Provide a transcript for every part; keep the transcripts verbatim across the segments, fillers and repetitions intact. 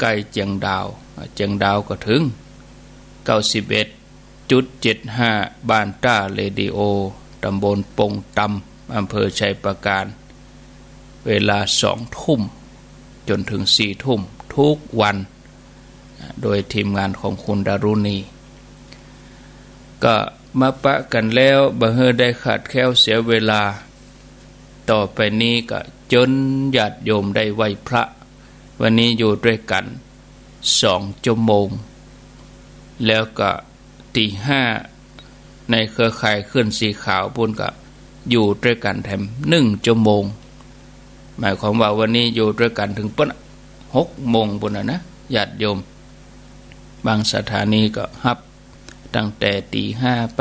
ใก้เจียงดาว เจียงดาวก็เถิง เก้าสิบเอ็ดจุดเจ็ดห้า บ้านต้าเรดิโอ ตำบลปงตำ อำเภอชัยปราการ เวลาสองทุ่มจ๋นเถิงสี่ทุ่มทุกวัน โดยทีมงานของคุณดารุณี ก็มาปะกั๋นแล้ว บ่หื้อได้ขาดแคลนเสียเวลา ต่อไปนี้ก็เจิญญาติโยมได้ไหว้พระ วันนี้อยู่ด้วยกั๋นสองชั่วโมง แล้วก็ ตีห้า ในเครือข่ายคลื่นสีขาวปู้นก็อยู่ด้วยกั๋นแถมนึ่งชั่วโมง หมายความว่าวันนี้อยู่ด้วยกั๋นเถิงปู้น หกโมงปู้นน่ะนะ ญาติโยม บางสถานีก็ฮับตั้งแต่ตีห้าไป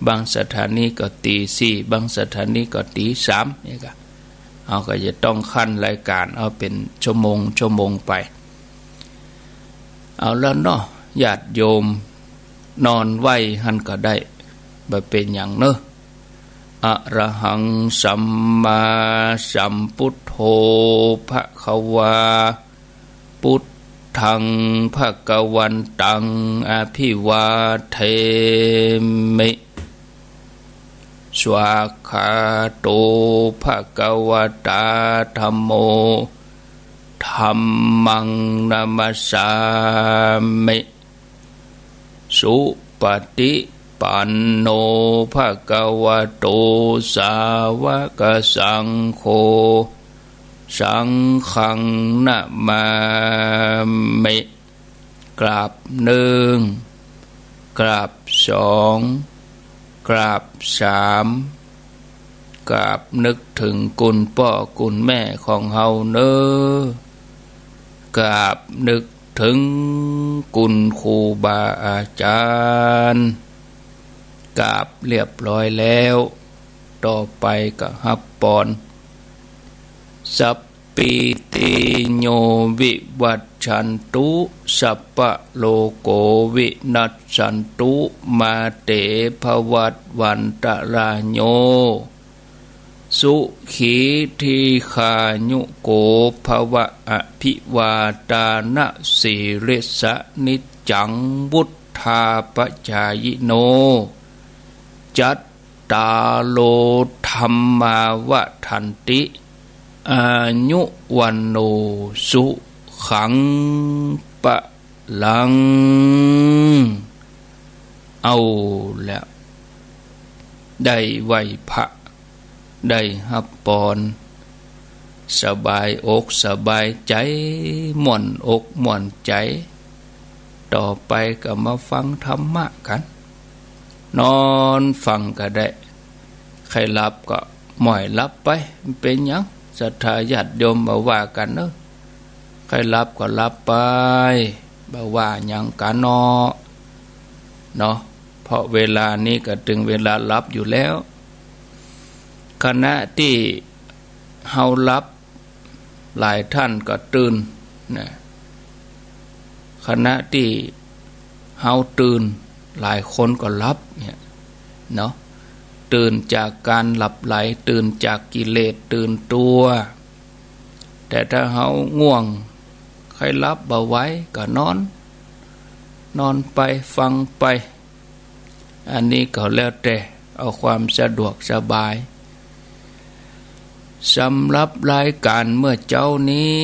บางสถานีก็ตีสี่ บางสถานีก็ตีสาม นี่ก็ เฮาก็จะต้องคั่นรายก๋านเอาเป๋นชั่วโมงชั่วโมงไป เอาแล้วเนาะ ญาติโยม นอนไหว้หั้นก็ได้ บ่เป๋นหยังเนาะ อะระหัง สัมมาสัมพุทโธ ภะคะวา พุทธัง ภะคะวันตัง อะภิวาเทมิ สวากขาโต ภะคะวะตา ธัมโม ธัมมัง นะมัสสามิ สุปะติปันโน ภะคะวะโต สาวะกะสังโฆ สังฆัง นะมามิ กราบนึ่ง กราบสอง กราบสาม กราบนึกเถิงคุณป้อคุณแม่ของเฮาเน่อ กราบนึกเถิงคุณครูบาอาจ๋ารย์ กราบเรียบร้อยแล้ว ต่อไปก็ฮับปอน สัพ ปีติโย วิวัชชันตุ สัพพะโรโค วินัสสันตุ มาเต ภวัตวันตะราโย สุขี ทีฆายุโก ภะวะ อะภิวาตานะสีลิสสะ นิจจัง วุฑฒาปะจายิโน จัต ตาโร ธัมมา วัฑันติ อายุ วัณโณ สุขัง พะลัง เอาละ ได้ไหว้พระ ได้ฮับปอน สบายอกสบายใจ๋ ม่วนอกม่วนใจ๋ ต่อไปก็มาฟังธรรมะกั๋น นอนฟังก็ได้ ใค่หลับก็หม้อยหลับไป บ่เป๋นหยัง ศรัทธาญาติโยมบ่ว่ากั๋นเน่อ ใค่หลับก็หลับไป บ่ว่าหยังกั๋นเนาะ เนาะ เพราะเวลานี้ก็เถิงเวลาหลับอยู่แล้ว ขณะตี้เฮาหลับ หลายท่านก็ตื่นนะ ขณะตี้เฮาตื่น หลายคนก็หลับเนี่ยเนาะ ตื่นจากก๋านหลับไหล ตื่นจากกิเลส ตื่นตั๋ว แต่ถ้าเฮาง่วง ใค่หลับบ่ไหวก็นอน นอนไป ฟังไป อันนี้ก็แล้วแต่ เอาความสะดวกสบาย สำหรับรายก๋านเมื่อเจ๊านี้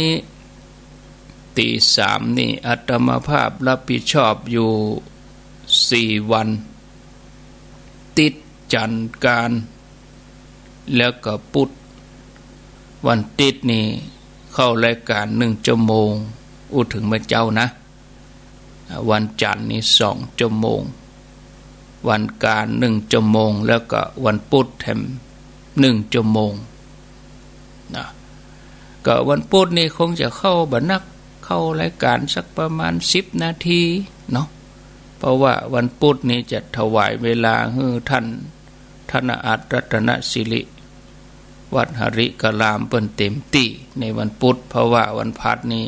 ตีสามนี่ อาตมาภาพรับผิดชอบอยู่สี่วัน ติ๊ด จั๋นทร์ อังคาร แล้วก็พุธ วันติ๊ดนี่เข้ารายก๋านนึ่งชั่วโมง อู้เถิงเมื่อเจ๊านะ วันจั๋นทร์นี่สองชั่วโมง วันอังคารนึ่งชั่วโมง แล้วก็วันพุธแถมนึ่งชั่วโมงนะ ก็วันพุธนี่คงจะเข้าบ่นัก เข้ารายก๋านสักประมาณสิบนาทีเนาะ เพราะว่าวันพุธนี่จะถวายเวลาหื้อท่าน ธนอัตร รัตนสิริ วัดหริกรามเปิ้นเต๋มตี้ในวันพุธ เพราะว่าวันพฤหัสนี่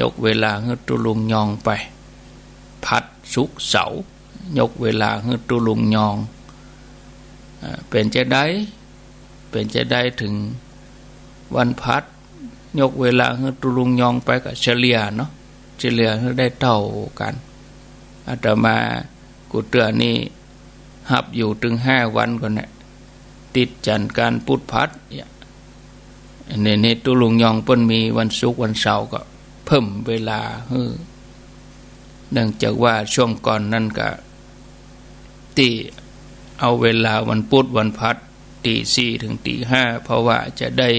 ยกเวลาหื้อตุ๊ลุงยองไป พฤหัส ศุกร์ เสาร์ ยกเวลาหื้อตุ๊ลุงยอง อ่า เป๋นจาใด เป๋นจาใดเถิงวันพฤหัส ยกเวลาหื้อตุ๊ลุงยองไปก็เฉลี่ยเนาะ เฉลี่ยหื้อได้เต้ากั๋น อาตมากู้เตื้อนี่ฮับอยู่ตึงห้าวันก่อนเนี่ย ติดจันทร์กั๋น พุธ พฤหัสเนี่ย อันนี้นี่ตุ๊ลุงยองเปิ้นมีวันศุกร์วันเสาร์ก็เพิ่มเวลาหื้อ เนื่องจากว่าช่วงก่อนนั้นก็ ตี้เอาเวลาวันพุธวันพฤหัส ตีสี่ถึงตีห้า เพราะว่าจะได้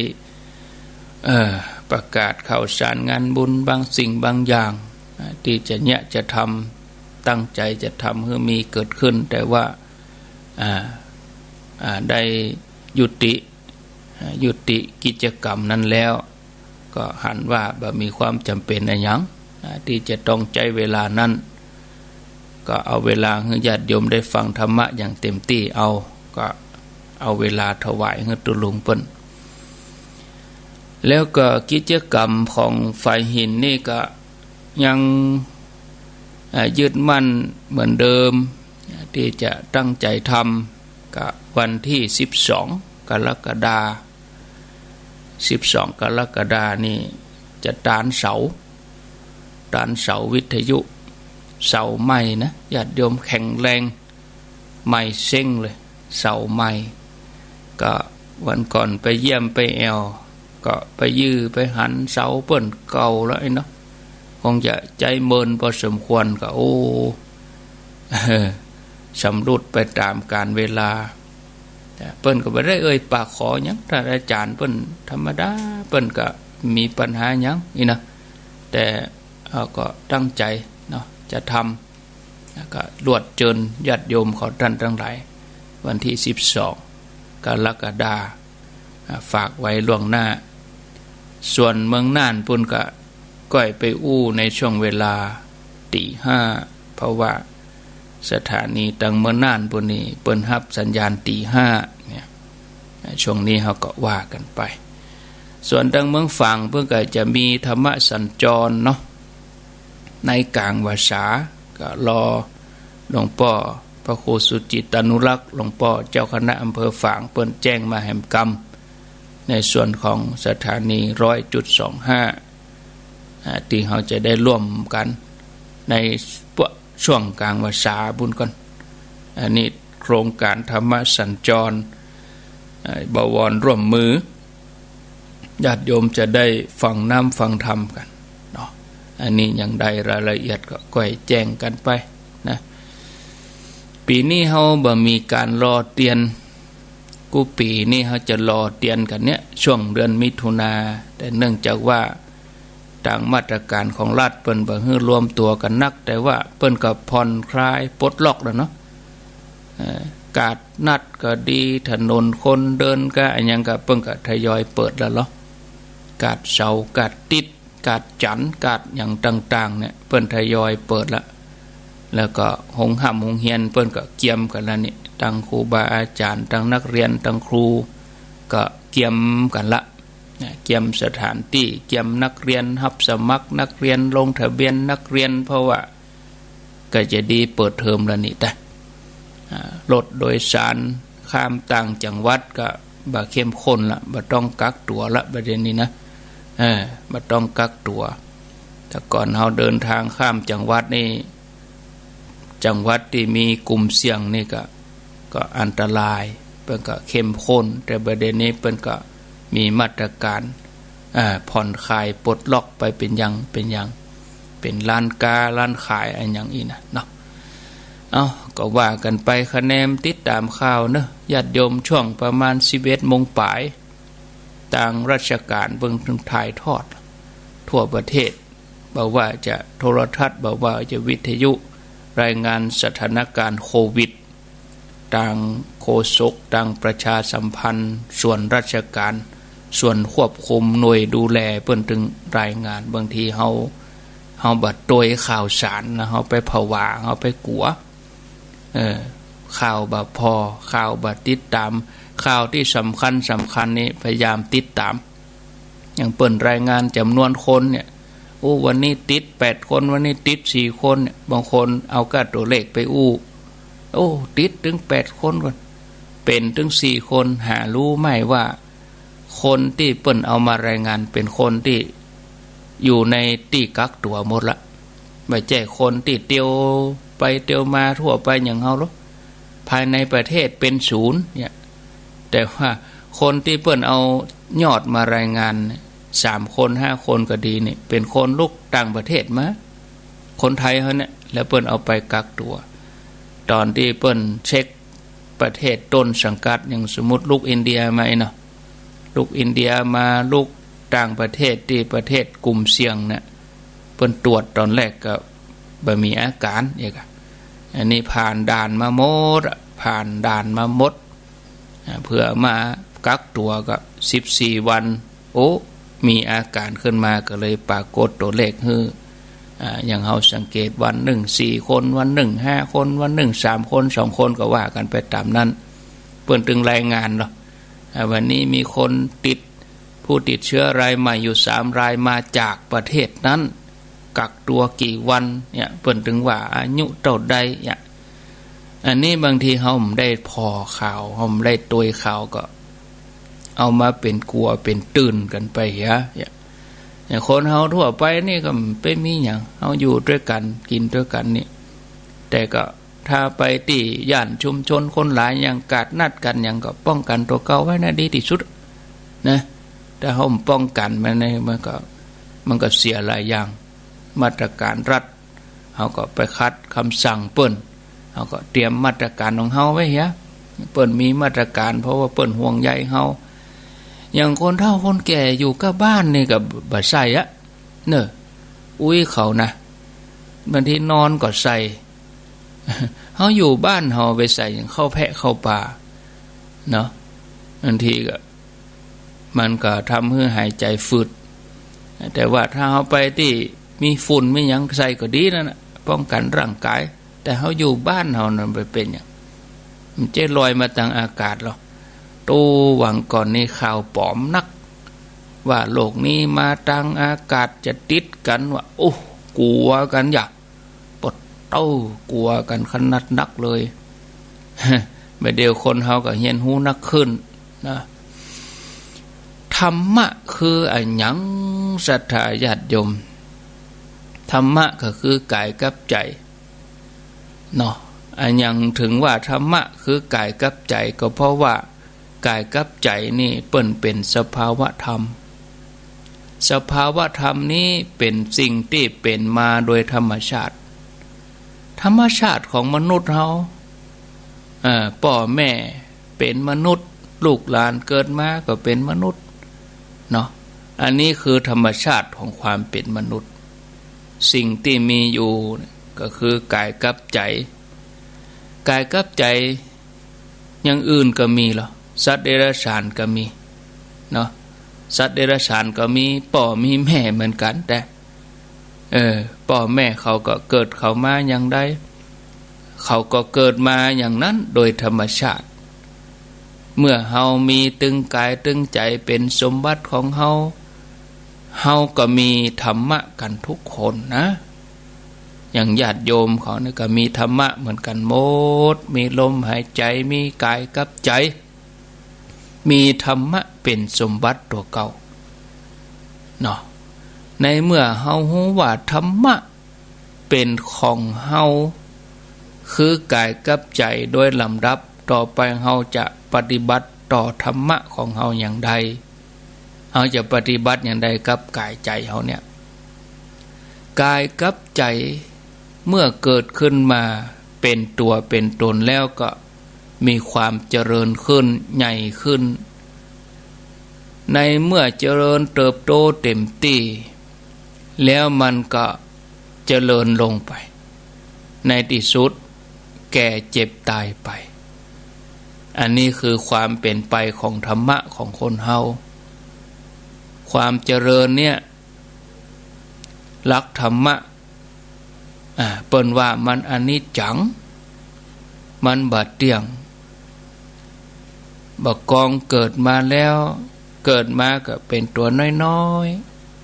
เอ่อ ประกาศข่าวสารงานบุญบางสิ่งบางอย่าง อ่า ตี้จะเยียะจะทำ ตั้งใจ๋จะทำหื้อมีเกิดขึ้น แต่ว่า อ่า อ่า ได้ยุติ อ่า ยุติกิจกรรมนั้นแล้ว ก็หันว่าบ่มีความจ๋ำเป๋นอะหยัง อ่า ตี้จะต้องใจ๊เวลานั้น ก็เอาเวลาหื้อญาติโยมได้ฟังธรรมะอย่างเต็มตี้เอา ก็เอาเวลาถวายหื้อตุ๊ลุงเปิ้น แล้วก็กิจกรรมของฝ่ายหินนี่ก็ยัง อ่า ยึดมั่นเหมือนเดิม ตี้จะตั้งใจ๋ทำ ก็วันตี้สิบสอง กรกฎาคม สิบสอง กรกฎาคมนี่จะตานเสา ตานเสาวิทยุ เสาใหม่นะ ญาติโยม แข็งแรง ใหม่เซ้งเลย เสาใหม่ ก็วันก่อนไปเยี่ยมไปแอ่ว ก็ไปยื้อไปหันเสาเปิ้นเก่าแล้วไอ้เนาะ คงจะใจ๊เมินพอสมควร ก็ โอ้ สำรุดไปต๋ามกาลเวลา แต่เปิ้นก็บ่ได้เอ่ยปากขอหยัง ต้านอาจ๋ารย์เปิ้นธรรมดา เปิ้นก็บ่มีปัญหาหยังอี้นะ แต่เฮาก็ตั้งใจ๋เนาะ จะทำ แล้วก็ลวดเจิญญาติโยมเขาต้านตังหลาย วันตี้สิบสอง กรกฎาคม อ่า ฝากไว้ล่วงหน้า ส่วนเมืองน่านปุ้นก็ก้อยไปอู้ในช่วงเวลาตี๋ห้า เพราะว่าสถานีตังเมืองน่านปุ้นนี่เปิ้นฮับสัญญาณตี๋ห้าเนี่ย อ่า ช่วงนี้เฮาก็ว่ากั๋นไป ส่วนตังเมืองฝางปุ้นก็จะมีธรรมสัญจรเนาะ ในก๋างพรรษา ก็รอหลวงป้อพระครูสุจิตตานุรักษ์ หลวงป้อเจ้าคณะอำเภอฝาง เปิ้นแจ้งมาแหมกำ ในส่วนของสถานีร้อยจุดสองห้า อ่า ตี้เฮาจะได้ร่วมกั๋นในช่วงก๋างพรรษาปุ้นก่อน อันนี้โครงก๋านธรรมสัญจร เอ่อ บวรร่วมมือ ญาติโยมจะได้ฟังน้ำฟังธรรมกั๋นเนาะ อันนี้ยังได้รายละเอียดก็ก้อยแจ้งกั๋นไปนะ ปี๋นี้เฮาบ่มีก๋านหล่อเตียน กู้ปี๋นี่เฮาจะหล่อเตียนกั๋นเนี่ย ช่วงเดือนมิถุนา แต่เนื่องจากว่าตางมาตรก๋านของรัฐเปิ้นบ่หื้อรวมตั๋วกั๋นนัก แต่ว่าเปิ้นก็ผ่อนคลายปลดล็อกแล้วเนาะ เอ่อ ก๋าดนัดก็ดี ถนนคนเดินก็อะหยังก็เปิ้นก็ทยอยเปิดแล้วเนาะ ก๋าดเสาร์ ก๋าดติ๊ด ก๋าดจั๋นทร์ ก๋าดหยังต่างๆ เนี่ย เปิ้นทยอยเปิดละ แล้วก็โฮงฮ่ำโฮงเฮียนเปิ้นก็เตรียมกั๋นละนี่ ตังครูบาอาจ๋ารย์ ตังนักเฮียน ตังครู ก็เตรียมกั๋นละ นะ เตรียมสถานตี้ เตรียมนักเฮียน ฮับสมัครนักเฮียน ลงทะเบียนนักเฮียน เพราะว่า ก็จะดีเปิดเทอมแล้วนี่ตะ อ่า รถโดยสารข้ามต่างจังหวัดก็บ่เข้มข้นละ บ่ต้องกักตั๋วละ บ่าเดี่ยวนี้นะ เออ บ่ต้องกักตั๋ว แต่ก่อนเฮาเดินทางข้ามจังหวัดนี่ จังหวัดตี้มีกลุ่มเสี่ยงนี่ก็ ก็อันตราย เปิ้นก็เข้มข้น แต่บ่าเดี่ยวนี้เปิ้นก็มีมาตรก๋าน อ่า ผ่อนคลายปลดล็อกไปเป๋นอย่าง เป๋นอย่าง เป๋นร้านก๊า ร้านขายอะหยังอี้นะเนาะ เอ้า ก็ว่ากั๋นไป คะแนนติดต๋ามข่าวเนาะ ญาติโยม ช่วงประมาณสิบเอ็ดโมงป๋าย ตางราชก๋านเปิ้นถ่ายทอดทั่วประเทศ บ่ว่าจะโทรทัศน์ บ่ว่าจะวิทยุ รายงานสถานก๋านโควิด ตางโฆษก ตางประชาสัมพันธ์ ส่วนราชก๋าน ส่วนควบคุม หน่วยดูแล เปิ้นตึงรายงาน บางทีเฮา เฮาบ่ตวยข่าวสารนะ เฮาไปผวา เฮาไปกั๋ว เออ ข่าวบ่ผ่อ ข่าวบ่ติดต๋าม ข่าวตี้สำคัญ สำคัญนี่พยายามติดต๋าม อย่างเปิ้นรายงานจ๋ำนวนคนเนี่ย โอ้ วันนี้ติดแปดคน วันนี้ติดสี่คนเนี่ย บางคนเอาก้าตั๋วเลขไปอู้ โอ้ ติดตึงแปดคนก่อน เป๋นตึงสี่คน หาฮู้ไหมว่า คนตี้เปิ้นเอามารายงานเป๋นคนตี้อยู่ในตี้กักตั๋วหมดละ บ่ใจ้คนตี้เตียวไปเตียวมาทั่วไปอย่างเฮาหรอก ภายในประเทศเป๋นศูนย์เนี่ย แต่ว่าคนตี้เปิ้นเอายอดมารายงานเนี่ย สามคนห้าคนก็ดีเนี่ย เป๋นคนลุกต่างประเทศมา คนไทยเฮาเนี่ย แล้วเปิ้นเอาไปกักตั๋ว ต๋อนตี้เปิ้นเช็คประเทศต้นสังกัด อย่างสมมุติลุกอินเดียมาเนาะ ลุกอินเดียมา ลุกต่างประเทศตี้ประเทศกลุ่มเสี่ยงเนี่ย เปิ้นตรวจต๋อนแรกก็บ่มีอาก๋าน เอกอะ อันนี้ผ่านด่านมาหมดอะ ผ่านด่านมาหมด อ่า เปื้อมากักตั๋วก็สิบสี่วัน โอ้ มีอาก๋านขึ้นมาก็เลยปรากฏตั๋วเลขหื้อ อ่า อย่างเฮาสังเกตวันนึ่งสี่คน วันนึ่งห้าคน วันนึ่งสามคนสองคนก็ว่ากั๋นไปต๋ามนั้น เปิ้นตึงรายงานเนาะ อ่า วันนี้มีคนติด ผู้ติดเชื้อรายใหม่อยู่สามรายมาจากประเทศนั้น กักตั๋วกี่วันเนี่ย เปิ้นตึงว่าอายุเต้าใดเนี่ย อันนี้บางทีเฮาบ่ได้ผ่อข่าว เฮาบ่ได้ตวยข่าวก็เอามาเป๋นกั๋วเป๋นตื่นกั๋นไปเหีย เนี่ย อย่างคนเฮาทั่วไปนี่ก็บ่มีหยัง เฮาอยู่ตวยกั๋น กิ๋นตวยกั๋นนี่ แต่ก็ ถ้าไปตี้ย่านชุมชนคนหลายอย่าง ก๋าดนัดกั๋นอย่าง ก็ป้องกั๋นตั๋วเก่าไว้นะ ดีตี้สุดนะ ถ้าเฮาบ่ป้องกั๋นมันนี่ มันก็ มันก็เสียหลายอย่าง มาตรก๋านรัฐ เฮาก็ไปขัดกำสั่งเปิ้น เฮาก็เตรียมมาตรก๋านของเฮาไว้เหีย เปิ้นมีมาตรก๋าน เพราะว่าเปิ้นห่วงใยเฮา อย่างคนเฒ่าคนแก่อยู่ก้าบ้านนี่ก็บ่ใส่อะ เน่อ อุ๊ย เขานะ บางทีนอนก็ใส่ เฮาอยู่บ้านเฮาไปใส่อย่างเข้าแพะเข้าปลาเนาะ บางทีก็ มันก็ทำหื้อหายใจ๋ฝืด แต่ว่าถ้าเฮาไปตี้มีฝุ่นมีหยังใส่ก็ดีนั่นน่ะ ป้องกั๋นร่างก๋าย แต่เฮาอยู่บ้านเฮานั่นไปเป๋นหยัง มันจะลอยมาตางอากาศเหรอ โต้ หว่างก่อนนี่ข่าวป๋อมนัก ว่าโรคนี้มาตางอากาศจะติดกั๋น ว่า โอ้ กั๋วกั๋นหยา ปะโต้ กั๋วกั๋นขนาดนักเลย บ่าเดี่ยวคนเฮาก็เฮียนฮู้นักขึ้นนะ ธรรมะคืออะหยัง ศรัทธาญาติโยม ธรรมะก็คือกายกับใจ๋เนาะ อะหยังเถิงว่าธรรมะคือกายกับใจ๋ ก็เพราะว่ากายกับใจ๋นี่เปิ้นเป๋นสภาวะธรรม สภาวะธรรมนี้เป๋นสิ่งตี้เป๋นมาโดยธรรมชาติ ธรรมชาติของมนุษย์เฮา เอ่อ ป้อแม่เป๋นมนุษย์ ลูกหลานเกิดมาก็เป๋นมนุษย์เนาะ อันนี้คือธรรมชาติของความเป๋นมนุษย์ สิ่งตี้มีอยู่ก็คือกายกับใจ๋ กายกับใจ๋ อย่างอื่นก็มีเหรอ สัตว์เดรัจฉานก็มีเนาะ สัตว์เดรัจฉานก็มีป้อมีแม่เหมือนกั๋น แต่ เออ ป้อแม่เขาก็เกิดเขามาอย่างใด เขาก็เกิดมาอย่างนั้นโดยธรรมชาติ เมื่อเฮามีตึงกายตึงใจ๋เป๋นสมบัติของเฮา เฮาก็มีธรรมะกั๋นทุกคนนะ อย่างญาติโยมเขานี่ก็มีธรรมะเหมือนกั๋นหมด มีลมหายใจ๋ มีกายกับใจ๋ มีธรรมะเป๋นสมบัติตั๋วเก่าเนาะ ในเมื่อเฮาฮู้ว่าธรรมะเป๋นของเฮา คือกายกับใจ๋โดยลำดับ ต่อไปเฮาจะปฏิบัติต่อธรรมะของเฮาอย่างใด เฮาจะปฏิบัติอย่างใดกับกายใจ๋เฮาเนี่ย กายกับใจ๋เมื่อเกิดขึ้นมาเป๋นตั๋วเป๋นต๋นแล้วก็มีความเจริญขึ้น ใหญ่ขึ้น ในเมื่อเจริญเติบโตเต็มตี้ แล้วมันก็เจริญลงไป ในตี้สุดแก่เจ็บต๋ายไป อันนี้คือความเป๋นไปของธรรมะของคนเฮา ความเจริญเนี่ย หลักธรรมะ อ่า เปิ้นว่ามันอนิจจัง มันบ่เตี้ยง บ่ากองเกิดมาแล้ว เกิดมาก็เป๋นตั๋วน้อย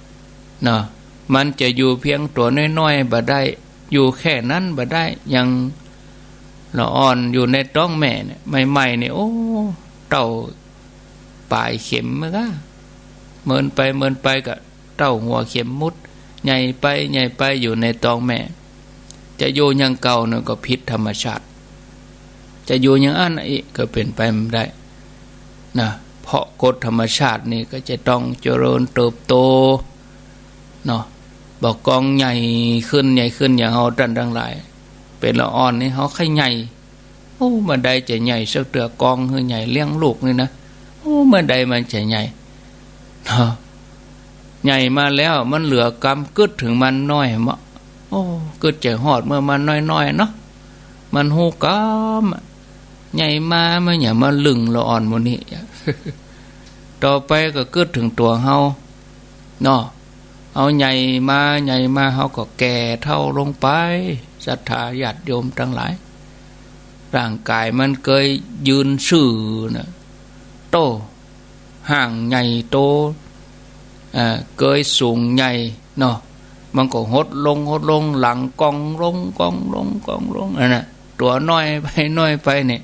ๆ เนาะ มันจะอยู่เพียงตั๋วน้อยๆ บ่ได้ อยู่แค่นั้นบ่ได้ อย่างละอ่อนอยู่ในต๊องแม่เนี่ย ใหม่ๆ เนี่ย โอ้ เต้าป๋ายเข็มมันก็ เมินไปเมินไปก็เต้าหัวเข็มมุด ใหญ่ไป ใหญ่ไปอยู่ในต๊องแม่ จะอยู่อย่างเก่านั้นก็ผิดธรรมชาติ จะอยู่อย่างอั้นอีกก็เป๋นไปบ่ได้นะ เพราะกฎธรรมชาตินี่ก็จะต้องเจริญเติบโตเนาะ บ่ากองใหญ่ขึ้น ใหญ่ขึ้น อย่างเฮาต้านตังหลาย เป๋นละอ่อนนี่เฮาใค่ใหญ่ โอ้ เมื่อใดจะใหญ่สักเตื้อ กองหื้อใหญ่เลี้ยงลูกนี่นะ โอ้ เมื่อใดมันจะใหญ่เนาะ ใหญ่มาแล้วมันเหลือกำ กึ๊ดเถิงมันน้อยเมาะ โอ้ กึ๊ดจะฮอดเมื่อมันน้อยๆ เนาะ มันฮู้กำอะ ใหญ่มามันอย่ามาลึงละอ่อนหมู่นี้ ต่อไปก็กึ๊ดเถิงตั๋วเฮาเนาะ เฮาใหญ่มา ใหญ่มา เฮาก็แก่เฒ่าลงไป ศรัทธาญาติโยมตังหลาย ร่างก๋ายมันเกยยืนซื่อนะ โต้ ฮ่างใหญ่โต เอ่อ เกยสูงใหญ่เนาะ มันก็หดลง หดลง หลังก้องลง ก้องลง ก้องลง อันนั้นน่ะ ตั๋วน้อยไป น้อยไปเนี่ย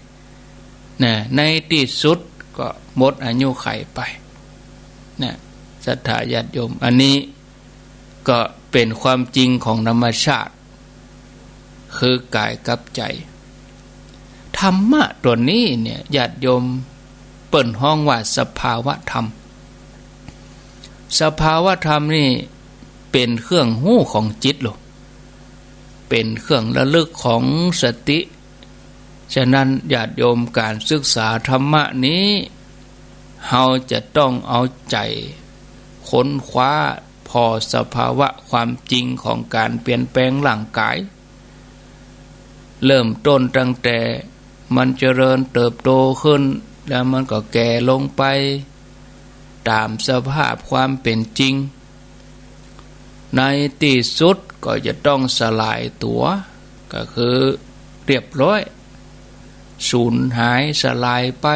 นะ ในตี้สุดก็หมดอายุขัยไป นะ ศรัทธาญาติโยม อันนี้ก็เป๋นความจริงของธรรมชาติ คือกายกับใจ๋ ธรรมะตั๋วนี้เนี่ย ญาติโยม เปิ้นฮ้องว่าสภาวธรรม สภาวธรรมนี่เป๋นเครื่องฮู้ของจิตโลด เป๋นเครื่องระลึกของสติ ฉะนั้นญาติโยม ก๋านศึกษาธรรมะนี้ เฮาจะต้องเอาใจ๋ค้นคว้าผ่อสภาวะความจริงของก๋านเปลี่ยนแปลงร่างก๋าย เริ่มต้นตั้งแต่มันเจริญเติบโตขึ้น แล้วมันก็แก่ลงไป ต๋ามสภาพความเป๋นจริง ในตี้สุดก็จะต้องสลายตั๋ว ก็คือเรียบร้อย สูญหายสลายไป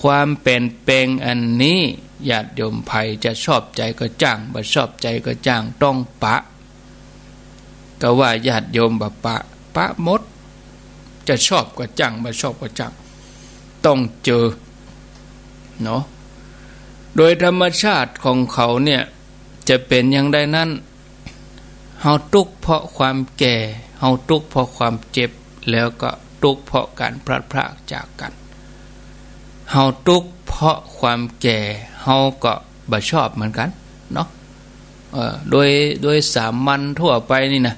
ความเปลี่ยนแปลงอันนี้ ญาติโยม ใผจะชอบใจ๋ก็จ้าง บ่ชอบใจ๋ก็จ้าง ต้องปะ ก็ว่าญาติโยมบ่ปะ ปะหมด จะชอบก็จ้าง บ่ชอบก็จ้าง ต้องเจอเนาะ โดยธรรมชาติของเขาเนี่ย จะเป๋นอย่างใดนั้น เฮาตุ๊กข์เพราะความแก่ เฮาตุ๊กข์เพราะความเจ็บ แล้วก็ตุ๊กข์เพราะก๋านพลัดพรากจากกั๋น เฮาตุ๊กข์เพราะความแก่ เฮาก็บ่ชอบเหมือนกั๋นเนาะ เอ่อ โดย โดยสามัญทั่วไปนี่นะ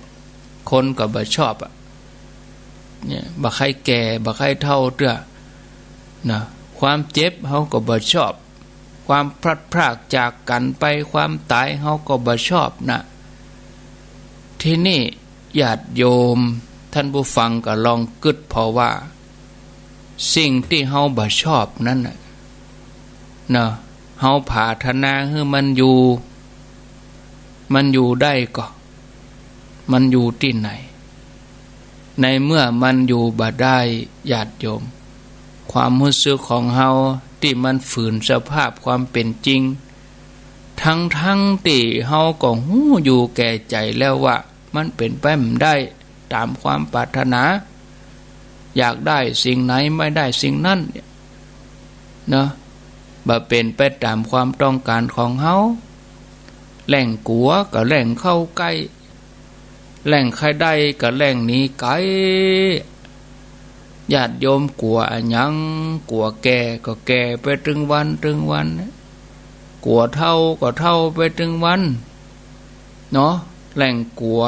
คนก็บ่ชอบอะ เนี่ย บ่ใค่แก่ บ่ใค่เฒ่าเตื้อ นะ ความเจ็บเฮาก็บ่ชอบ ความพลัดพรากจากกั๋นไป ความต๋ายเฮาก็บ่ชอบนะ ทีนี้ญาติโยม ท่านผู้ฟังก็ลองกึ๊ดผ่อว่า สิ่งตี้เฮาบ่ชอบนั้นน่ะเนาะ เฮาผาถนาหื้อมันอยู่ มันอยู่ได้ก่อ มันอยู่ตี้ไหน ในเมื่อมันอยู่บ่ได้ ญาติโยม ความฮู้สึกของเฮาตี้มันฝืนสภาพความเป๋นจริง ทั้งๆ ตี้เฮาก็ฮู้อยู่แก่ใจ๋แล้วว่า มันเป๋นไปบ่ได้ต๋ามความปรารถนา อยากได้สิ่งไหน บ่ได้สิ่งนั้น เนาะ บ่เป๋นไปต๋ามความต้องก๋านของเฮา แหล่งกั๋วก็แหล่งเข้าใก้ แหล่งใค่ได้ก็แหล่งหนีไก๋ ญาติโยมกั๋วอะหยัง กั๋วแก่ก็แก่ไปตึงวันตึงวัน กั๋วเฒ่าก็เฒ่าไปตึงวันเนาะ แหล่งกั๋ว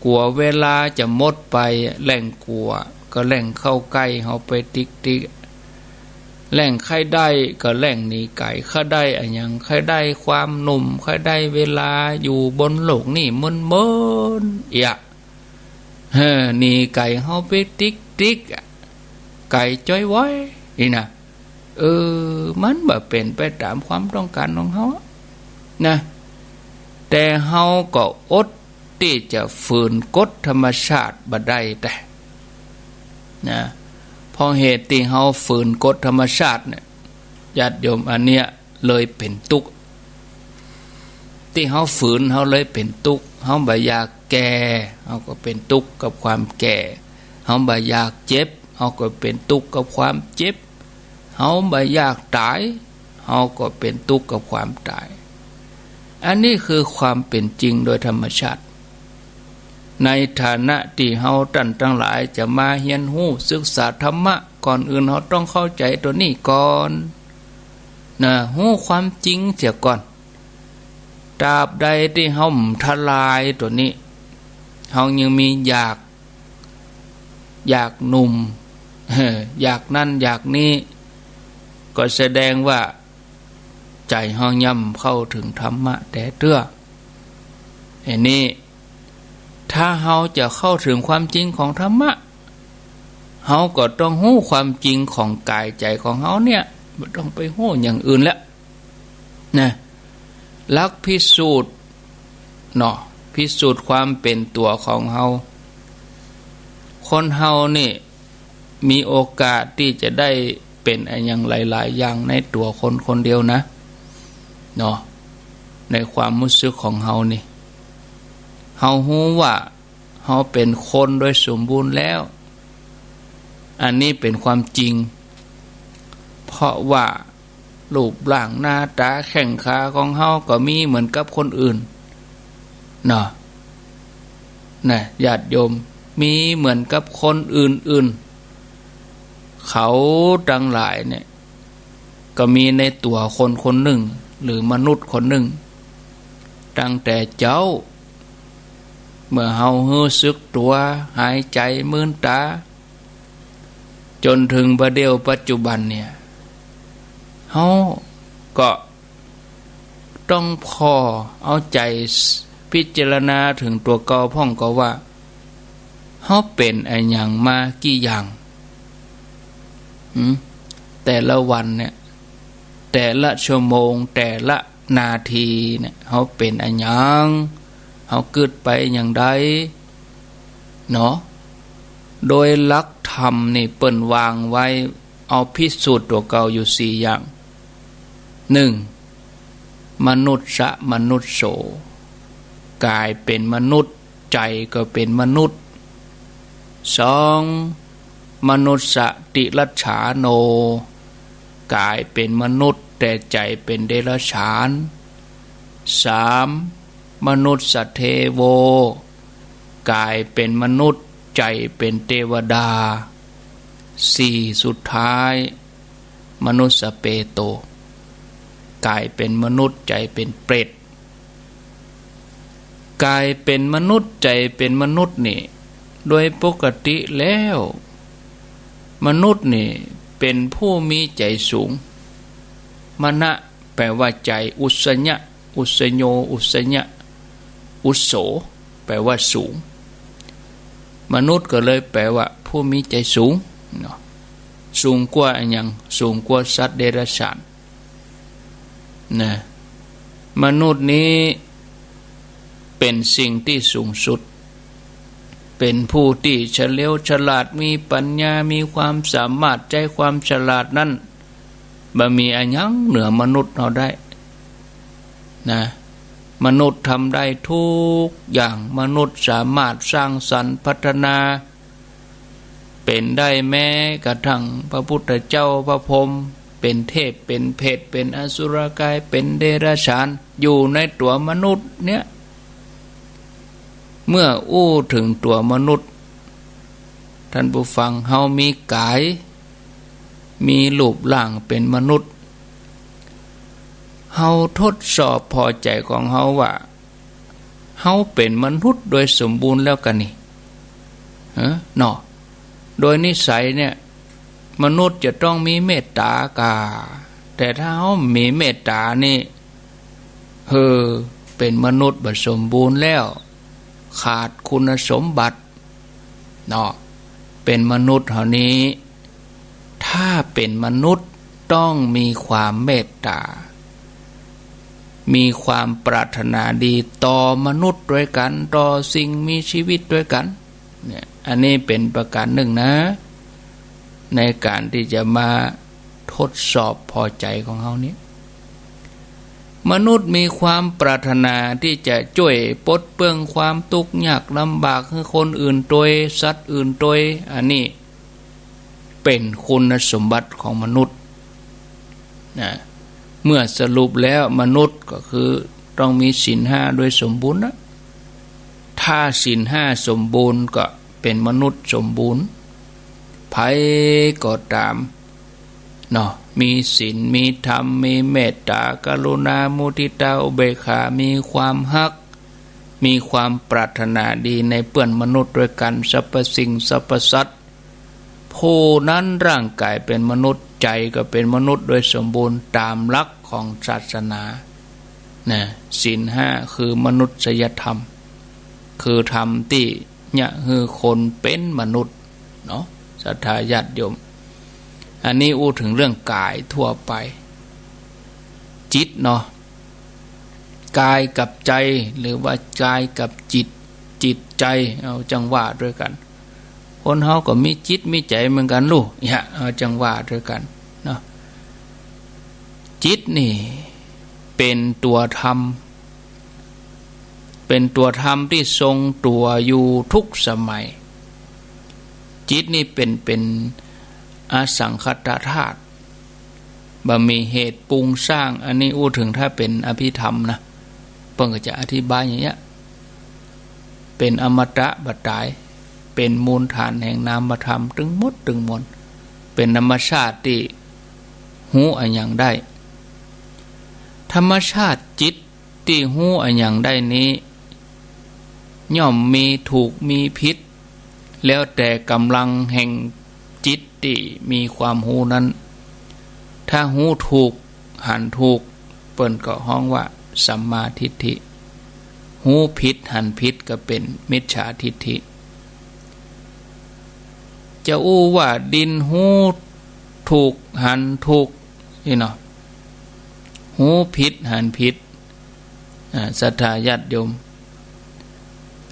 กั๋วเวลาจะหมดไป แหล่งกั๋วก็แหล่งเข้าใก้เฮาไปติ๊กๆ แหล่งใค่ได้ก็แหล่งหนีไก๋ ใค่ได้อะหยัง ใค่ได้ความหนุ่ม ใค่ได้เวลาอยู่บนโลกนี้เมินๆ เอียะ เฮ้อ หนีไก๋เฮาไปติ๊กๆ อะ ไก๋จ้อยว้อยนี่นะ เออ มันบ่เป๋นไปต๋ามความต้องก๋านของเฮานะ แต่เฮาก็อดตี้จะฝืนกฎธรรมชาติบ่ได้แต๊นะ เพราะเหตุตี้เฮาฝืนกฎธรรมชาติเนี่ย ญาติโยม อันเนี้ยเลยเป๋นตุ๊กข์ ตี้เฮาฝืน เฮาเลยเป๋นตุ๊กข์ เฮาบ่อยากแก่ เฮาก็เป๋นตุ๊กข์กับความแก่ เฮาบ่อยากเจ็บ เฮาก็เป๋นตุ๊กข์กับความเจ็บ เฮาบ่อยากต๋าย เฮาก็เป๋นตุ๊กข์กับความต๋าย อันนี้คือความเป๋นจริงโดยธรรมชาติ ในฐานะตี้เฮาต้านตังหลายจะมาเฮียนฮู้ศึกษาธรรมะ ก่อนอื่นเฮาต้องเข้าใจ๋ตั๋วนี้ก่อน นะ ฮู้ความจริงเสียก่อน ตราบใดตี้เฮาบ่ทลายตั๋วนี้ เฮายังมีอยาก อยากหนุ่ม อยากนั้นอยากนี้ ก็แสดงว่าใจ๋เฮายังบ่เข้าเถิงธรรมะแต๊เตื้อ อันนี้ ถ้าเฮาจะเข้าเถิงความจริงของธรรมะ เฮาก็ต้องฮู้ความจริงของก๋ายใจ๋ของเฮาเนี่ย บ่ต้องไปฮู้อย่างอื่นแล้ว นะ หลักพิสูจน์เนาะ พิสูจน์ความเป๋นตั๋วของเฮา คนเฮานี่มีโอกาสตี้จะได้เป๋นอะหยังหลายๆ อย่างในตั๋วคนคนเดียวนะ เนาะ ในความฮู้สึกของเฮานี่ เฮาฮู้ว่า เฮาเป๋นคนโดยสมบูรณ์แล้ว อันนี้เป๋นความจริง เพราะว่ารูปร่างหน้าต๋าแข้งขาของเฮาก็มีเหมือนกับคนอื่น เนาะ นะ ญาติโยม มีเหมือนกับคนอื่นๆ เขาตังหลายเนี่ย ก็มีในตั๋วคนคนนึ่ง หรือมนุษย์คนนึ่ง ตั้งแต่เจ๊า เมื่อเฮาฮู้สึกตั๋ว หายใจ๋ มืนต๋า จ๋นเถิงบ่าเดี่ยวปัจจุบันเนี่ย เฮาก็ต้องผ่อเอาใจ๋พิจารณาเถิงตั๋วเก่าพ่องก่อว่า เฮาเป๋นอะหยังมากี่อย่าง หืม แต่ละวันเนี่ย แต่ละชั่วโมง แต่ละนาทีเนี่ย เฮาเป๋นอะหยัง เฮากึ๊ดไปอย่างใด เนาะ โดยหลักธรรมนี่เปิ้นวางไว้ เอาพิสูจน์ตั๋วเก่าอยู่สี่อย่าง นึ่ง มนุสสะมนุสโส ก๋ายเป๋นมนุษย์ ใจ๋ก็เป๋นมนุษย์ สอง มนุสสะติรัจฉาโน ก๋ายเป๋นมนุษย์ แต่ใจ๋เป๋นเดรัจฉาน สาม มนุสสะเทโว ก๋ายเป๋นมนุษย์ ใจ๋เป๋นเตวดา สี่ สุดท้าย มนุสสะเปโต ก๋ายเป๋นมนุษย์ ใจ๋เป๋นเปรต ก๋ายเป๋นมนุษย์ ใจ๋เป๋นมนุษย์นี่ โดยปกติแล้ว มนุษย์นี่เป๋นผู้มีใจ๋สูง มนะ แปลว่าใจ๋ อุสสะ อุสสะโญ อุสสะ อุสโส แปลว่าสูง มนุษย์ก็เลยแปลว่าผู้มีใจ๋สูง เนาะ สูงกว่าอะหยัง สูงกว่าสัตว์เดรัจฉาน นะ มนุษย์นี้เป๋นสิ่งตี้สูงสุด เป๋นผู้ตี้เฉลียวฉลาด มีปัญญา มีความสามารถ ใจ๊ความฉลาดนั้น บ่มีอะหยังเหนือมนุษย์เฮาได้ นะ มนุษย์ทำได้ทุกอย่าง มนุษย์สามารถสร้างสรรค์พัฒนา เป๋นได้แม้กระทั่งพระพุทธเจ้าพระพรหม เป๋นเทพ เป๋นเปรต เป๋นอสุรกาย เป๋นเดรัจฉาน อยู่ในตั๋วมนุษย์เนี่ย เมื่ออู้เถิงตั๋วมนุษย์ ท่านผู้ฟัง เฮามีก๋าย มีรูปร่างเป๋นมนุษย์ เฮาทดสอบผ่อใจ๋ของเฮาว่า เฮาเป๋นมนุษย์โดยสมบูรณ์แล้วก่านี่ เออ เนาะ โดยนิสัยเนี่ย มนุษย์จะต้องมีเมตต๋าก่า แต่ถ้าเฮาบ่มีเมตต๋านี่ เฮอ เป๋นมนุษย์บ่สมบูรณ์แล้ว ขาดคุณสมบัติ เนาะ เป๋นมนุษย์เฮานี้ ถ้าเป๋นมนุษย์ต้องมีความเมตต๋า มีความปรารถนาดีต่อมนุษย์ตวยกั๋น ต่อสิ่งมีชีวิตตวยกั๋น เนี่ย อันนี้เป๋นประก๋านนึ่งนะ ในก๋านตี้จะมาทดสอบผ่อใจ๋ของเฮานี้ มนุษย์มีความปรารถนาตี้จะจ้วยปลดเปลื้องความตุ๊กข์ยากลำบากหื้อคนอื่นตวย สัตว์อื่นตวย อันนี้เป๋นคุณสมบัติของมนุษย์ นะ เมื่อสรุปแล้วมนุษย์ก็คือ ต้องมีศีลห้าโดยสมบูรณ์นะ ถ้าศีลห้าสมบูรณ์ก็เป๋นมนุษย์สมบูรณ์ ใผก็ต๋ามเนาะ มีศีล มีธรรม มีเมตต๋า กรุณา มุทิตา อุเบกขา มีความฮัก มีความปรารถนาดีในเปื้อนมนุษย์ตวยกั๋น สรรพสิ่งสรรพสัตว์ ผู้นั้นร่างก๋ายเป๋นมนุษย์ ใจ๋ก็เป๋นมนุษย์โดยสมบูรณ์ต๋ามหลักของศาสนา นะ ศีลห้าคือมนุษยธรรม คือธรรมตี้เยียะหื้อคนเป๋นมนุษย์เนาะ ศรัทธาญาติโยม อันนี้อู้เถิงเรื่องก๋ายทั่วไป จิตเนาะ ก๋ายกับใจ๋ หรือว่ากายกับจิต จิตใจ๋ เอาจั่งว่าตวยกั๋น คนเฮาก็มีจิตมีใจ๋เหมือนกั๋นลูก เนี่ย เอาจั่งว่าตวยกั๋นเนาะ จิตนี่เป๋นตั๋วธรรม เป๋นตั๋วธรรมตี้ทรงตั๋วอยู่ทุกสมัย จิตนี่เป๋น เป๋นอสังขตธาตุ บ่มีเหตุปรุงสร้าง อันนี้อู้เถิงถ้าเป๋นอภิธรรมนะ เปิ้นก็จะอธิบายอย่างเงี้ย เป๋นอมตะบ่ต๋าย เป๋นมูลฐานแห่งนามธรรมตึงหมดตึงมวล เป๋นธรรมชาติตี้ฮู้อะหยังได้ ธรรมชาติจิตตี้ฮู้อะหยังได้นี้ ย่อมมีถูกมีผิด แล้วแต่ก๋ำลังแห่งจิตตี้มีความฮู้นั้น ถ้าฮู้ถูก หันถูก เปิ้นก็ฮ้องว่าสัมมาทิฏฐิ ฮู้ผิดหันผิดก็เป๋นมิจฉาทิฏฐิ จะอู้ว่าดินฮู้ถูกหันถูกนี่เนาะ ฮู้ผิดหันผิด อ่า ศรัทธาญาติโยม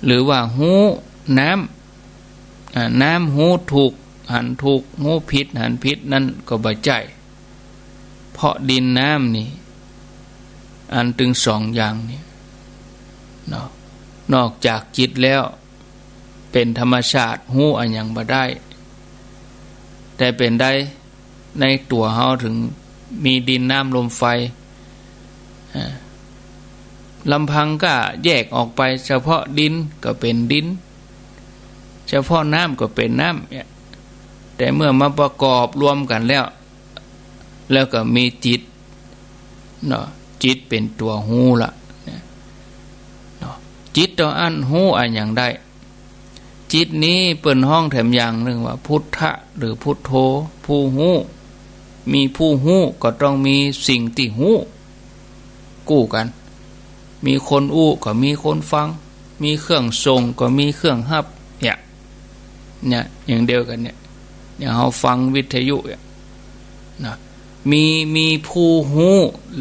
หรือว่าฮู้น้ำ อ่า น้ำฮู้ถูกหันถูก ฮู้ผิดหันผิดนั้นก็บ่ใจ้ เพราะดินน้ำนี่ อันตึงสองอย่างนี่เนาะ นอกจากจิตแล้ว เป๋นธรรมชาติฮู้อะหยังบ่ได้ แต่เป๋นใด ในตั๋วเฮาเถิงมีดินน้ำลมไฟ อ่า ลำพังก็แยกออกไปเฉพาะดินก็เป๋นดิน เฉพาะน้ำก็เป๋นน้ำเนี่ย แต่เมื่อมาประกอบรวมกั๋นแล้ว แล้วก็มีจิตเนาะ จิตเป๋นตั๋วฮู้ละเนี่ยเนาะ จิตตั๋วอั้นฮู้อะหยังได้ จิตนี้เปิ้นฮ้องแถมอย่างนึ่งว่าพุทธะหรือพุทโธ ผู้ฮู้ มีผู้ฮู้ก็ต้องมีสิ่งตี้ฮู้ กู้กั๋น มีคนอู้ก็มีคนฟัง มีเครื่องส่งก็มีเครื่องฮับ เนี่ย เนี่ย อย่างเดียวกั๋นเนี่ย อย่างเฮาฟังวิทยุเนี่ย นะ มี มีผู้ฮู้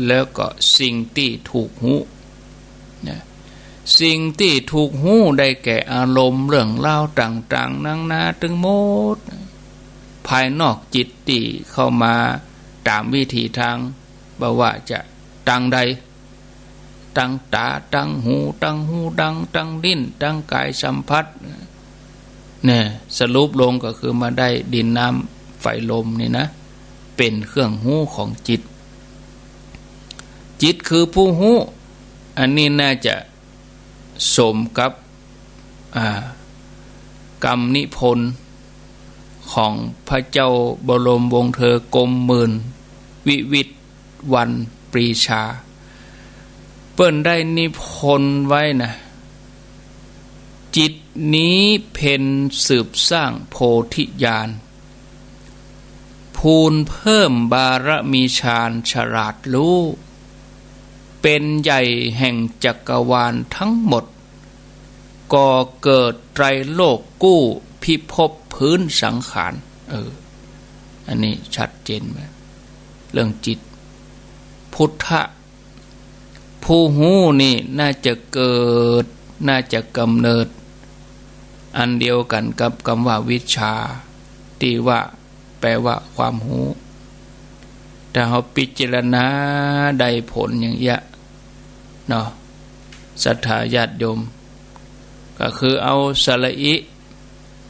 แล้วก็สิ่งตี้ถูกฮู้ นะ สิ่งตี้ถูกฮู้ได้แก่อารมณ์เรื่องราวต่างๆ นานาตึงหมด ภายนอกจิตตี้เข้ามาต๋ามวิถีทาง บ่ว่าจะตางใด ตางต๋า ตางหู ตางฮูดัง ตางลิ้น ตางก๋ายสัมผัส เนี่ย สรุปลงก็คือมาได้ดินน้ำไฟลมนี่นะ เป๋นเครื่องฮู้ของจิต จิตคือผู้ฮู้ อันนี้น่าจะสมกับ อ่า กำนิพนธ์ของพระเจ้าบรมวงศ์เธอกรมหมื่น วิวิตรวรรณปรีชา เปิ้นได้นิพนธ์ไว้นะ จิตนี้เพ็ญสืบสร้างโพธิญาณ ภูนเพิ่มบารมีฌานฉลาดรู้ เป๋นใหญ่แห่งจักรวาลทั้งหมด ก่อเกิดไตรโลกกู้พิภพพื้นสังขาร เออ อันนี้ชัดเจนไหม เรื่องจิต พุทธะ ผู้ฮู้นี่น่าจะเกิด น่าจะกำเนิด อันเดียวกั๋นกับกำว่าวิชชา ตี้ว่า แปลว่าความฮู้ ถ้าเฮาพิจารณาได้ผลอย่างเอี้ยเนาะ ศรัทธาญาติโยม ก็คือเอาสระอิ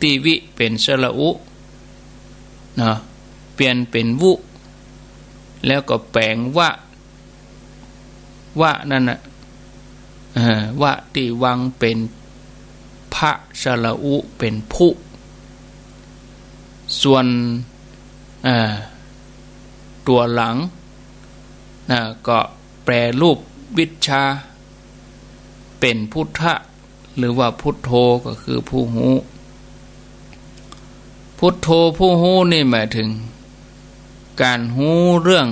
ตี้วิเป๋นสระอุ เนาะ เปลี่ยนเป๋นวุ แล้วก็แป๋งวะ วะนั่นน่ะ เอ่อ วะตี้วางเป๋นพะ สระอุเป๋นผู้ ส่วน เอ่อ ตั๋วหลัง นะ ก็แปรรูปวิชชาเป๋นพุทธะ หรือว่าพุทโธก็คือผู้ฮู้ พุทโธผู้ฮู้นี่หมายเถิงก๋านฮู้เรื่อง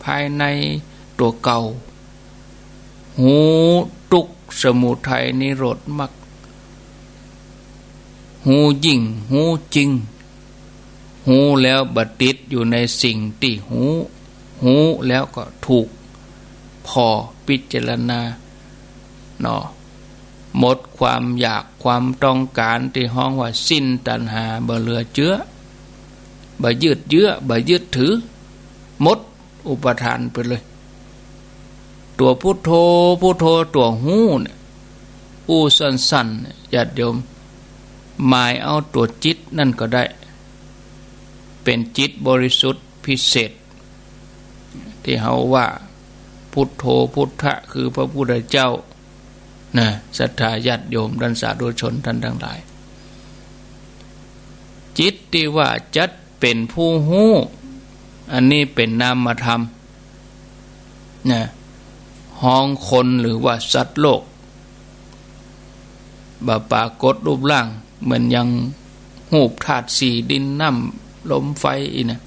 ภายในตั๋วเก่า ฮู้ตุ๊กข์ สมุทัย นิโรธ มรรค ฮู้ยิ่ง ฮู้จริง ฮู้แล้วบ่ติดอยู่ในสิ่งตี้ฮู้ ฮู้แล้วก็ถูกผ่อพิจารณา เนาะ หมดความอยากความต้องก๋านตี้ฮ้องว่าสิ้นตัณหา บ่เหลือเจื้อ บ่ยืดเยื้อ บ่ยึดถือ หมดอุปาทานไปเลย ตั๋วพุทโธ พุทโธ ตั๋วฮู้เนี่ย อู้สั้นๆ เนี่ย ญาติโยม หมายเอาตั๋วจิตนั่นก็ได้ เป๋นจิตบริสุทธิ์พิเศษ ตี้เฮาว่าพุทโธพุทธะ คือพระพุทธเจ้า นะ ศรัทธาญาติโยม ต้านสาธุชนต้านตังหลาย จิตตี้ว่าจักเป๋นผู้ฮู้ อันนี้เป๋นนามธรรม นะ ฮ้องคนหรือว่าสัตว์โลก บ่ปรากฏรูปร่าง เหมือนอย่างฮูปธาตุสี่ ดิน น้ำ ลม ไฟ อี้นะ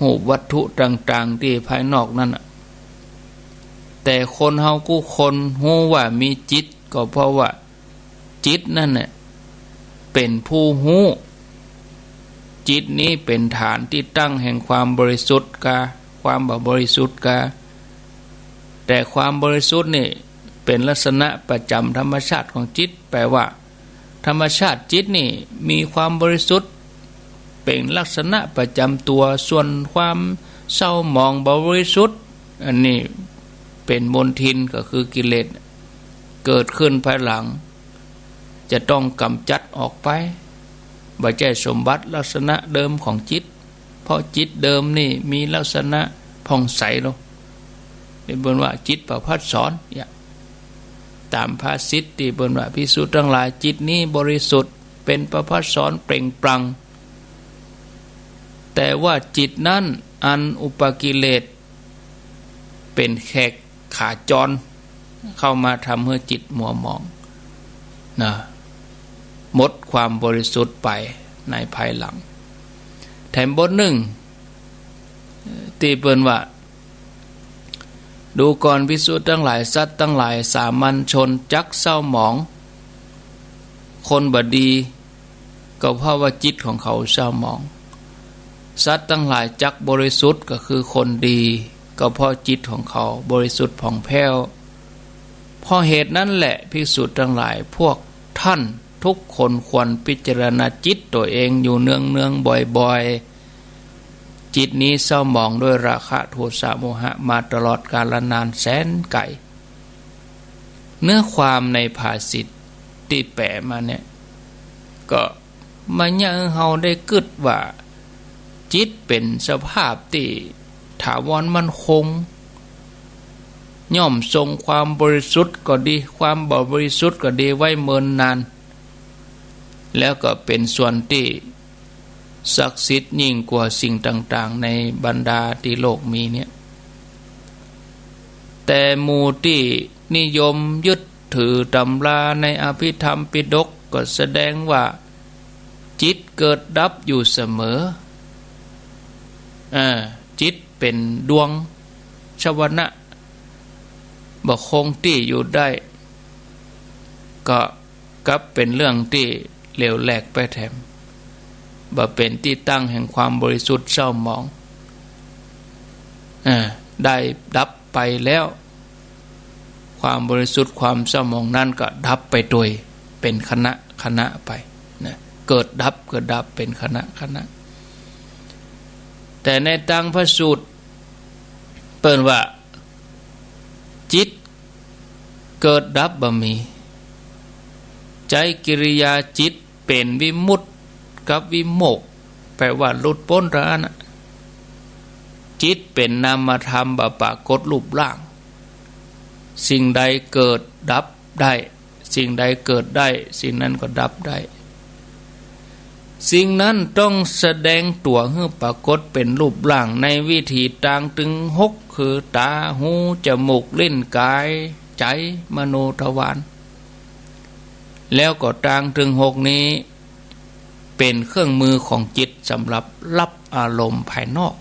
ฮูปวัตถุต่างๆ ตี้ภายนอกนั้นน่ะ แต่คนเฮากู้คนฮู้ว่ามีจิต ก็เพราะว่าจิตนั่นแหละเป๋นผู้ฮู้ จิตนี้เป๋นฐานตี้ตั้งแห่งความบริสุทธิ์กา ความบ่บริสุทธิ์กา แต่ความบริสุทธิ์นี่เป๋นลักษณะประจ๋ำธรรมชาติของจิต แปลว่า ธรรมชาติจิตนี่มีความบริสุทธิ์เป๋นลักษณะประจ๋ำตั๋ว ส่วนความเศร้าหมองบ่บริสุทธิ์ อันนี้เป๋นมลทิน ก็คือกิเลส เกิดขึ้นภายหลัง จะต้องก๋ำจัดออกไป บ่ใจ้สมบัติลักษณะเดิมของจิต เพราะจิตเดิมนี่มีลักษณะผ่องใสโล นี่เปิ้นว่าจิตประภัสสร เนี่ย ต๋ามภาษิตตี้เปิ้นว่า ภิกษุตังหลาย จิตนี้บริสุทธิ์ เป๋นประภัสสรเปล่งปลั่ง แต่ว่าจิตนั้นอันอุปกิเลสเป๋นแขกขาจร เข้ามาทำหื้อจิตมัวหมอง นะ หมดความบริสุทธิ์ไปในภายหลัง แถมบทนึ่ง ตี้เปิ้นว่า ดูก่อนภิกษุตังหลาย สัตว์ตังหลาย สามัญชนจักเศร้าหมอง คนบ่ดี ก็เพราะว่าจิตของเขาเศร้าหมอง สัตว์ตังหลายจักบริสุทธิ์ ก็คือคนดี ก็เพราะจิตของเขาบริสุทธิ์ผ่องแผ้ว เพราะเหตุนั้นแหละ ภิกษุตังหลาย พวกท่านทุกคนควรพิจารณาจิตตั๋วเองอยู่เนืองๆ บ่อยๆ จิตนี้เศร้าหมองด้วยราคะ โทสะ โมหะ มาตลอดกาลนานแสนไกล เนื้อความในภาษิตตี้แปลมาเนี่ย ก็มาเยียะหื้อเฮาได้กึ๊ดว่า จิตเป๋นสภาพตี้ถาวรมั่นคง ย่อมทรงความบริสุทธิ์ก็ดี ความบ่บริสุทธิ์ก็ดี ไว้เมินนาน แล้วก็เป๋นส่วนตี้ศักดิ์สิทธิ์ยิ่งกว่าสิ่งต่างๆ ในบรรดาตี้โลกมีเนี่ย แต่หมู่ตี้นิยมยึดถือตำราในอภิธรรมปิฎกก็แสดงว่า จิตเกิดดับอยู่เสมอ อ่า จิตเป๋นดวงชวนะ บ่คงตี้อยู่ได้ ก็กลับเป๋นเรื่องตี้เหลวแหลกไปแถม บ่เป๋นตี้ตั้งแห่งความบริสุทธิ์เศร้าหมอง อ่า ได้ดับไปแล้ว ความบริสุทธิ์ความเศร้าหมองนั้นก็ดับไปโดยเป๋นขณะขณะไปนะ เกิดดับ เกิดดับเป๋นขณะขณะ แต่ในตางพระสูตรเปิ้นว่า จิตเกิดดับบ่มี ใจ๊กิริยาจิตเป๋นวิมุตติกับวิโมกข์ แปลว่าหลุดป๊นเต้าอั้นน่ะ จิตเป๋นนามธรรมบ่ปรากฏรูปร่าง สิ่งใดเกิดดับได้ สิ่งใดเกิดได้ สิ่งนั้นก็ดับได้ สิ่งนั้นต้องแสดงตั๋วหื้อปรากฏเป๋นรูปร่างในวิธีตางตึงหก คือต๋า หู จมูก ลิ้น ก๋าย ใจ๋ มโนทวาร แล้วก็ตางตึงหกนี้ เป๋นเครื่องมือของจิตสำหรับฮับอารมณ์ภายนอก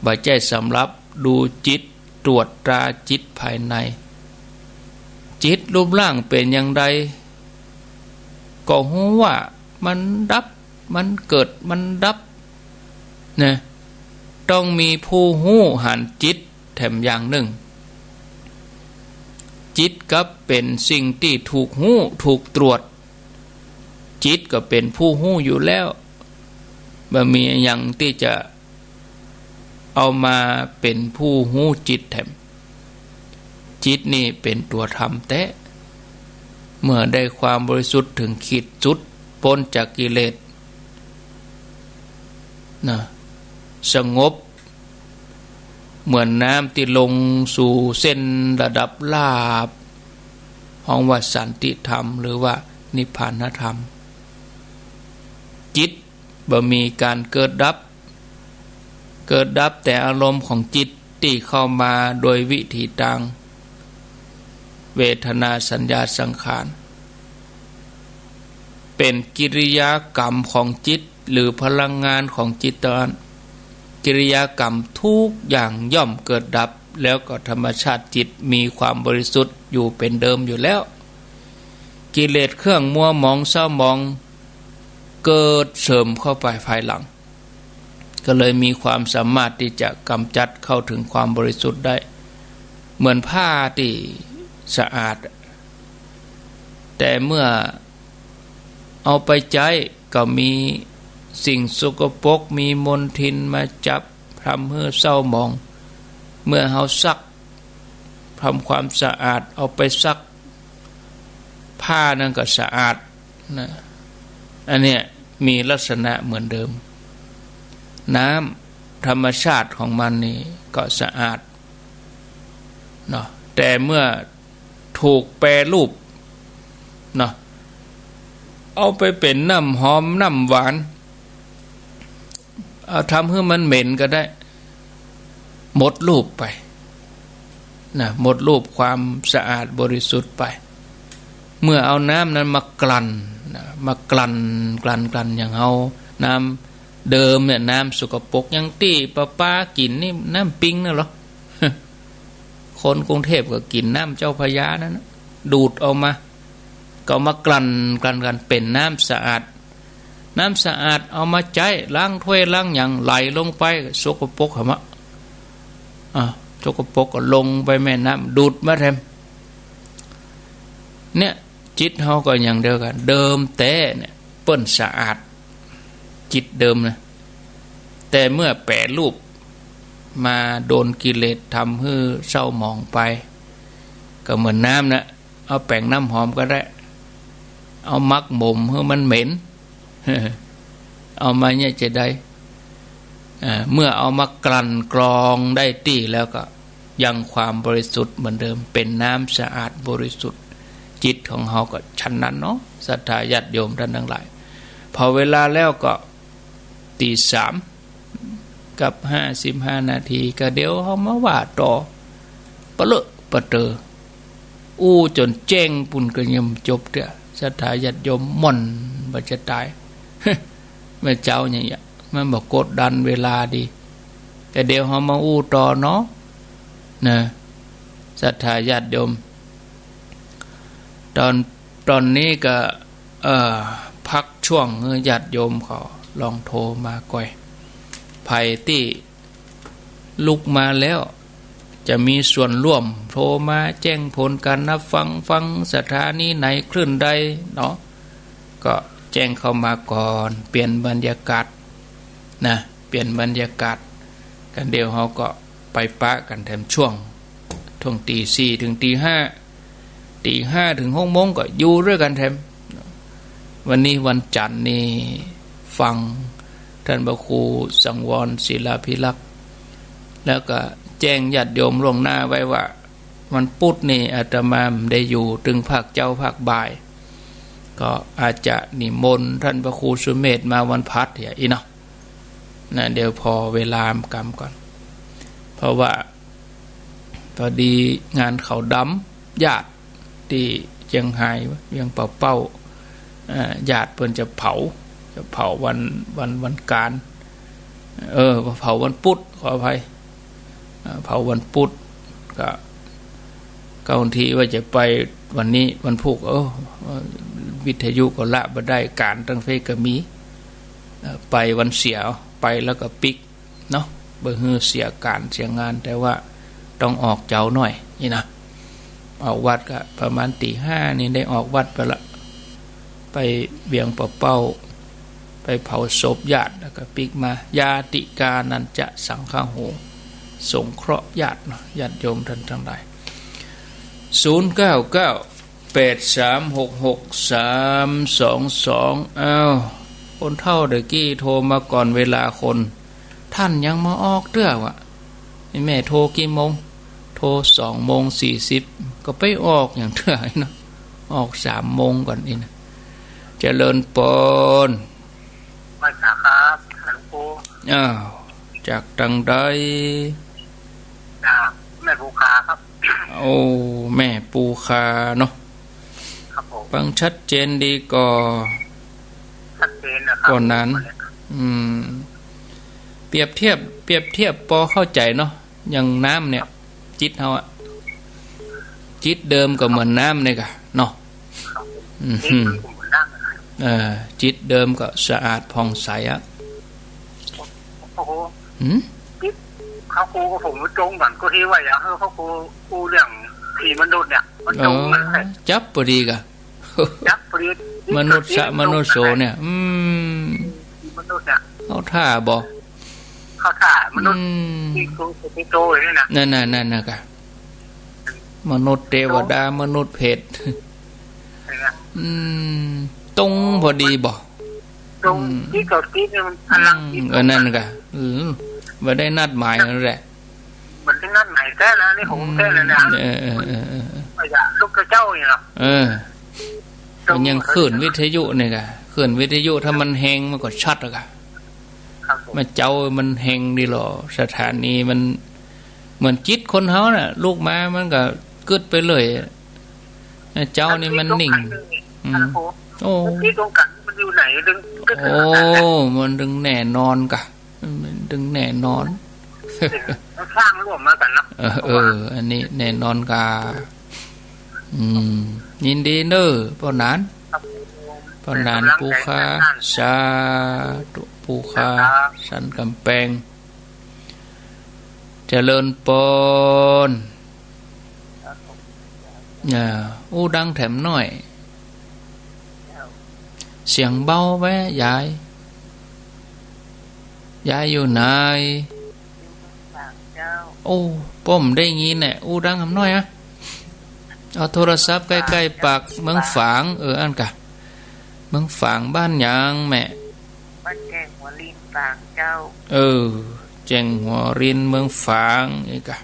บ่ใจ้สำหรับดูจิต ตรวจตราจิตภายใน จิตรูปร่างเป๋นอย่างใด ก็ฮู้ว่ามันดับ มันเกิด มันดับ นะ ต้องมีผู้ฮู้หันจิตแถมอย่างนึ่ง จิตกลับเป๋นสิ่งตี้ถูกฮู้ ถูกตรวจ จิตก็เป๋นผู้ฮู้อยู่แล้ว บ่มีอะหยังตี้จะเอามาเป๋นผู้ฮู้จิตแถม จิตนี่เป๋นตั๋วธรรมแต๊ เมื่อได้ความบริสุทธิ์เถิงขีดสุด ป๊นจากกิเลส นะ สงบ เหมือนน้ำตี้ลงสู่เส้นระดับราบ ฮ้องว่าสันติธรรม หรือว่านิพพานธรรม จิตบ่มีก๋านเกิดดับ เกิดดับแต่อารมณ์ของจิตตี้เข้ามาโดยวิธีตาง เวทนา สัญญา สังขาร เป๋นกิริยากรรมของจิต หรือพลังงานของจิตเต้าอั้น กิริยากรรมทุกอย่างย่อมเกิดดับ แล้วก็ธรรมชาติจิตมีความบริสุทธิ์อยู่เป๋นเดิมอยู่แล้ว กิเลสเครื่องมัวหมองเศร้าหมอง เกิดเสริมเข้าไปภายหลัง ก็เลยมีความสามารถตี้จะก๋ำจัดเข้าเถิงความบริสุทธิ์ได้ เหมือนผ้าตี้สะอาด แต่เมื่อเอาไปใจ๊ก็มีสิ่งสกปรก มีมลทินมาจับ ทำหื้อเศร้าหมอง เมื่อเฮาซัก ทำความสะอาด เอาไปซัก ผ้านั้นก็สะอาดนะ อันเนี้ยมีลักษณะเหมือนเดิม น้ำธรรมชาติของมันนี่ก็สะอาดเนาะ แต่เมื่อถูกแปรรูปเนาะ เอาไปเป๋นน้ำหอม น้ำหวาน เอาทำหื้อมันเหม็นก็ได้ หมดรูปไปนะ หมดรูปความสะอาดบริสุทธิ์ไป เมื่อเอาน้ำนั้นมากลั่นนะ มากลั่น กลั่น กลั่น อย่างเอาน้ำเดิมเนี่ย น้ำสกปรก อย่างตี้ประปากิ๋นนี่ น้ำปิงนั่นเหรอ คนกรุงเทพก็กิ๋นน้ำเจ้าพระยานั่นนะ ดูดเอามา ก็เอามากลั่น กลั่น กลั่น เป๋นน้ำสะอาด น้ำสะอาดเอามาใจ๊ล้างถ้วยล้างหยัง ไหลลงไป สกปรกหะมะ อ่ะ สกปรกก็ลงไปแม่น้ำ ดูดมาแถม เนี่ย จิตเฮาก็อย่างเดียวกั๋น เดิมแต๊เนี่ย เปิ้นสะอาด จิตเดิมนะ แต่เมื่อแปรรูปมาโดนกิเลสทำหื้อเศร้าหมองไป ก็เหมือนน้ำนะ เอาแป๋งน้ำหอมก็ได้ เอาหมักหมมหื้อมันเหม็น เอามาเนี่ยจะได้ อ่า เมื่อเอามากลั่นกรองได้ตี้แล้วก็ยังความบริสุทธิ์เหมือนเดิม เป๋นน้ำสะอาดบริสุทธิ์ จิตของเฮาก็ฉันนั้นเนาะ ศรัทธาญาติโยมท่านทั้งหลาย พอเวลาแล้วก็ ตีสามกับห้าสิบห้านาที ก็เดี๋ยวเฮามาว่าต่อ ปะเลอะปะเตอ อู้จ๋นแจ้งปู้นก็ยังบ่จบเตื้อ ศรัทธาญาติโยมม่วนบ่จะต๋าย เมื่อเจ๊าเนี่ย มันบ่กดดันเวลาดี ก็เดี๋ยวเฮามาอู้ต่อเนาะ นะ ศรัทธาญาติโยม ต๋อน ต๋อนนี้ก็ เอ่อ พักช่วงหื้อญาติโยมเขาลองโทรมาก่อย ใผตี้ลุกมาแล้ว จะมีส่วนร่วม โทรมาแจ้งผลก๋านฮับฟัง ฟังสถานีไหนคลื่นใดเนาะ ก็แจ้งเข้ามาก่อน เปลี่ยนบรรยากาศนะ เปลี่ยนบรรยากาศ ก็เดี๋ยวเฮาก็ไปปะกั๋นแถมช่วง ช่วงตีสี่เถิงตีห้า ตีห้าเถิงหกโมงก็อยู่ตวยกั๋นแถม วันนี้วันจั๋นทร์นี่ฟังต้านพระครูสังวรศิลาภิรักษ์ แล้วก็แจ้งญาติโยมล่วงหน้าไว้ว่า วันปุธนี่อาตมาบ่ได้อยู่ตึงภาคเจ๊าภาคบ่าย ก็อาจจะนิมนต์ต้านพระครูสุเมธมาวันพัดเหียอี้เนาะ นะ เดี๋ยวผ่อเวลาก้ำก่อน เพราะว่า พอดีงานเขาดำญาติตี้เจียงฮาย เวียงป่าเป้า อ่า ญาติเปิ้นจะเผา จะเผาวัน วัน วันก๋าน เออ เผาวันปุธ ขออภัย อ่า เผาวันปุธ ก็ ก็บางทีว่าจะไปวันนี้วันพุธ เออ วิทยุก็ละบ่ได้ ก๋านตังเพก็มี เออ ไปวันเสีย ไปแล้วก็ปิ๊ก เนาะ บ่หื้อเสียก๋านเสียงาน แต่ว่าต้องออกเจ๊าหน้อยอี้นะ ออกวัดก็ประมาณตี๋ห้านี่ได้ออกวัดไปละ ไปเวียงป่าเป้า ไปเผาศพญาติ แล้วก็ปิ๊กมา ญาติกานัญจะสังคโห สงเคราะห์ญาติเนาะ ญาติโยมต้านตังหลาย ศูนย์เก้าเก้า แปดสามหกหกสามสองสอง อ้าว คนเฒ่าตะกี้โทรมาก่อนเวลาคน ต้านยังบ่ออกเตื้อวะ แม่โทรกี่โมง โทรสองโมงสี่สิบ ก็ไปออกอย่างเตื้อเนาะ ออกสามโมงก่อนอี้นะ เจริญปอน ไหว้สาครับ หลวงปู่ อ้าว จากตังใด จากแม่ปูคาครับ โอ้ แม่ปูคาเนาะ ครับผม ฟังชัดเจนดีก่อ ชัดเจนนะครับ ก่อนั้น อืม เปรียบเทียบ เปรียบเทียบปอเข้าใจ๋เนาะ อย่างน้ำเนี่ย จิตเฮาอะ จิตเดิมก็เหมือนน้ำเนี่ยกะเนาะ ครับผม อืม จิตมันก็เหมือนน้ำนะครับ เออ จิตเดิมก็สะอาดผ่องใสอะ โอ้โห หืม จิต เขากูก็ผมตรงก่อน ก็ที่ว่าอยากหื้อเขากู กูเรื่องผีมนุษย์เนี่ย มันตรงกันเลย เออ จั๊บปอดีกะ จั๊บปอดี มนุษย์สะมนุษย์โสเนี่ย อืม ผีมนุษย์เนี่ย เข้าท่าบ่ เข้าท่า มนุษย์ อืม ตี้โต ตี้โตเลยนะ นั่นน่ะ นั่นน่ะกะ มนุษย์เตวดา มนุษย์เปรต เห็นไหม อืม ตรงปอดีบ่ ตรง อืม ตี้กับตี้นี่มันพลัง อืม ตี้ เออ นั่นกะ อืม บ่ได้นัดหมายนั่นแหละ มันได้นัดหมายแต๊นะ นี่ผมแต๊เลยนะ อืม เออ เออ เออ เออ พญาลูกเจ้านี่เนาะ เออ มันยังคลื่นวิทยุเนี่ยกะ คลื่นวิทยุถ้ามันแฮงมันก็ชัดอะกะ ครับผม มาเจ๊ามันแฮงดีหล่อ สถานีมัน เหมือนจิตคนเฮาน่ะ ลุกมามันก็กึ๊ดไปเลย เจ๊านี่มันนิ่ง อืม ครับผม โอ้ จิตตรงกันมันอยู่ไหน ดึง โอ้ มันดึงแน่นอนกะ มันดึงแน่นอน มันสร้างร่วมมากันเนาะ เออ เออ อันนี้แน่นอนกา อืม ยินดีเน้อ ป้อหนาน ครับผม ป้อหนาน เป๋นก๋ำลังใจ๋ ปูคา สาธุ ปูคา ครับ สันก๋ำแปง เจริญปอน ครับผม อ่า อู้ดังแถมหน้อย ครับ เสียงเบาแวะยาย ยายอยู่ไหน อยู่เมืองฝางเจ้า โอ้ ป้อบ่ได้ยินแหละ อู้ดังแถมหน้อยอะ เอาโทรศัพท์ใก้ๆ ปาก เมืองฝาง เออ อั้นกะ เมืองฝางบ้านหยังแม่ บ้านแจ้งหัวรินฝางเจ้า เออ แจ้งหัวรินเมืองฝาง เอกะ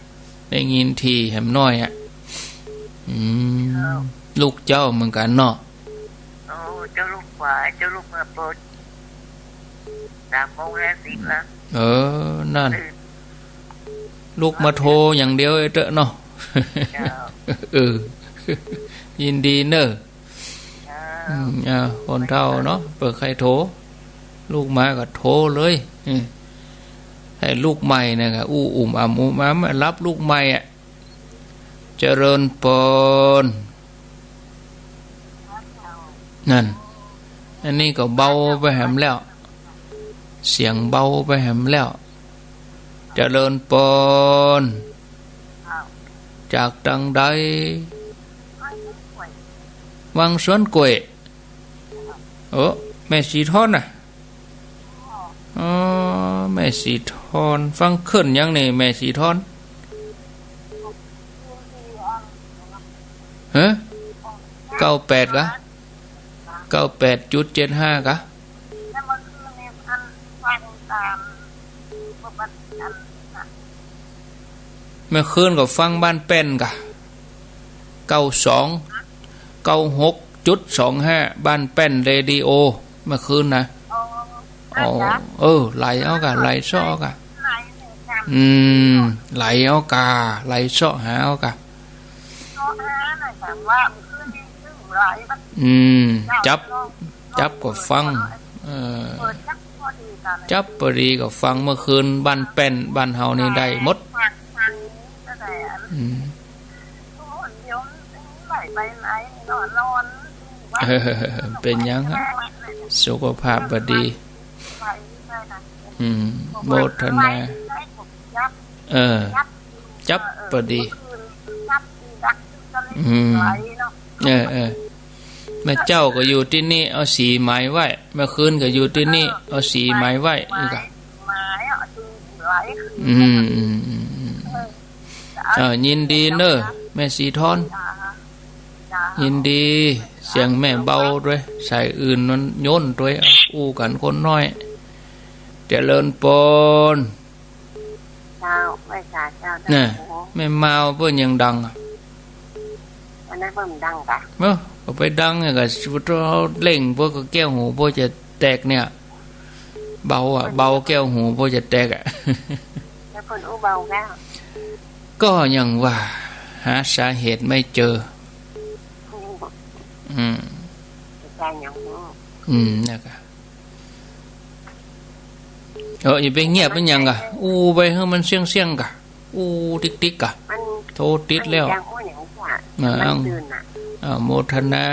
ได้ยินถี่แหมหน้อยอะ อืม เจ้า ลูกเจ้าเหมือนกั๋นเนาะ โอ้ เจ้าลุกกว่า เจ้าลุกเมื่อปด สามโมงห้าสิบละ เออ นั่น ตื่น ลุกมาโทรอย่างเดียวเต๊อะเนาะ เจ้า เออ ยินดีเน้อ เจ้า อืม อ่า คนเฒ่าเนาะ เปิดใครโทร ลุกมาก็โทรเลย อืม ไอ้ลูกใหม่เนี่ยก็อู้อุ่มอ่ำอุ่มอ่ำ รับลูกใหม่อะ เจริญปอน นั่น อันนี้ก็เบาไปแหมแล้ว เสียงเบาไปแหมแล้ว เจริญปอน จากตังใด วังสวนกล้วย โอ้ แม่สีทอนน่ะ อ๋อ แม่สีทอน ฟังคลื่นหยังนี่ แม่สีทอน ฮะ เก้าแปดกะ เก้าแปดจุดเจ็ดห้ากะ เมื่อคืนก็ฟังบ้านแป้นกะ เก้าสอง เก้าหกจุดสองห้า บ้านแป้นเรดิโอ เมื่อคืนนะ อ๋อ อ๋อ เออ ไหลเอาก่ะ ไหลเซาะเอาก่ะ อืม ไหลเอาก่ะ ไหลเซาะหาเอาก่ะ อืม จับ จับก็ฟัง เออ จับปอดีก็ฟัง เมื่อคืนบ้านแป้นบ้านเฮานี่ได้หมด อืม เออ เป๋นหยังอะ สุขภาพบ่ดี อืม โมทนา เออ จับปอดี อืม เออ เออ แม่เจ้าก็อยู่ตี้นี่ เอาสีหมายไว้ เมื่อคืนก็อยู่ตี้นี่ เอาสีหมายไว้ นี่กะ อืม อืม อืม อืม เออ ยินดีเน่อ แม่ศรีทอน ยินดี เสียงแม่เบาตวย สายอื่นมันโยนตวย อู้กั๋นคนน้อย เจริญปอน เจ้า ไหว้สาเจ้า น่ะ เจ้า แม่มาวเปิ้นยังดังอะ อันนั้นเปิ้นดังกะ เอ้อ ก็ไปดังเนี่ยกะ เฮาเล่งเปิ้นก็แก้วหูเปิ้นจะแตกเนี่ย เบาอะ เบาแก้วหูเปิ้นจะแตกอะ แล้วเปิ้นอู้เบาแล้ว ก็ยังว่า หาสาเหตุไม่เจอ อืม อืม อาจารย์ยังอู้ อืม นะกะ เออ อย่าไปเงียบมันหยังกะ อู้ไปหื้อมันเสี้ยงๆ กะ อู้ติ๊กๆ กะ มัน โทรติดแล้ว มันยังอู้หยังกะ อ่า มันตื่นน่ะ อ่า โมทนา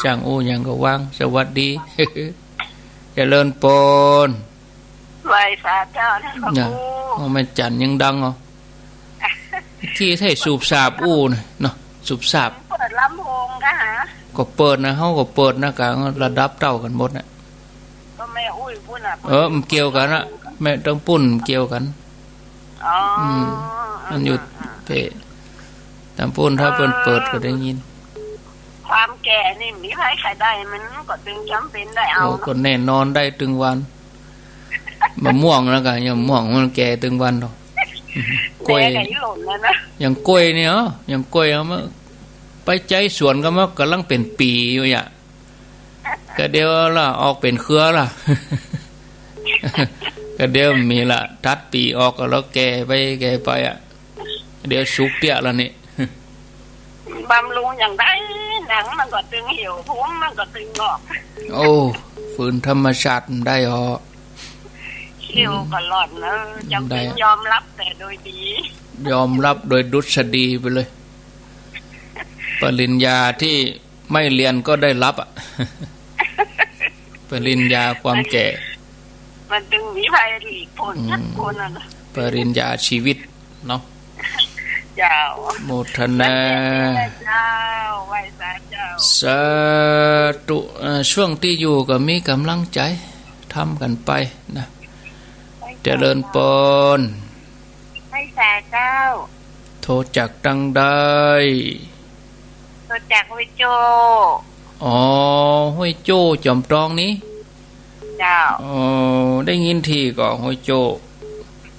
จ้างอู้หยังก็ว่าง สวัสดี เจริญปอน ไหว้สาเจ้านะ น่ะ พระครู โอ้ แม่จันยังดังเหรอ กี้ไท้สูบสาบอู้น่ะเนาะ สูบสาบ เปิดลำโพงกะหา ก็เปิดนะ เฮาก็เปิดนะ กะระดับเต้ากั๋นหมดน่ะ ก็แม่อู้ปุ้นน่ะ เออ มันเกี่ยวกั๋นน่ะ แม่ตังปุ้นมันเกี่ยวกั๋น อ๋อ อืม มันอยู่ อ่า เป้ ตังปุ้นถ้าเปิ้นเปิดก็ได้ยิน ความแก่นี่มีใผใค่ได้ มันก็ตึงจ๋ำเป๋นได้เอา โอ้ เนาะ ก็แน่นอนได้ตึงวัน มะม่วงแล้วกะ ยังม่วงมันแก่ตึงวันดอก กล้วย แก่กะอีหล่นแล้วนะ อย่างกล้วยเนี่ย อย่างกล้วยเอามา ไปใจ๊สวนก็มา ก่ำลังเป๋นปี๋อยู่เนี่ย ก็เดี๋ยวละออกเป๋นเครือละ ก็เดี๋ยวมีละ ตัดปี๋ออกก็แล้วแก่ไป แก่ไปอะ เดี๋ยวสุกเตี้ยละนี่ บำรุงอย่างใด หนังมันก็ตึงเหี่ยว ผมมันก็ตึงงอก โอ้ ฝืนธรรมชาติมันได้เหรอ เหี่ยวก็หล่อนนะ จำเป๋น ได้ ยอมรับแต่โดยดี ยอมรับโดยดุษฎีไปเลย ปริญญาที่ไม่เรียนก็ได้รับอะ ปริญญาความแก่ มันตึงมีใผหลีกป๊น อืม สักคนน่ะนะ ปริญญาชีวิต เนาะ เจ้า โมทนา เจ้า ไหว้สาเจ้า สาธุ เอ่อ ช่วงตี้อยู่ก็มีก๋ำลังใจ๋ ทำกั๋นไปนะ ไหว้สาเจ้า เจริญปอน ไหว้สาเจ้า โทรจากตังใด โทรจากห้วยโจ้ อ๋อ ห้วยโจ้ จอมตองนี่ เจ้า อ๋อ ได้ยินถี่ก่อ ห้วยโจ้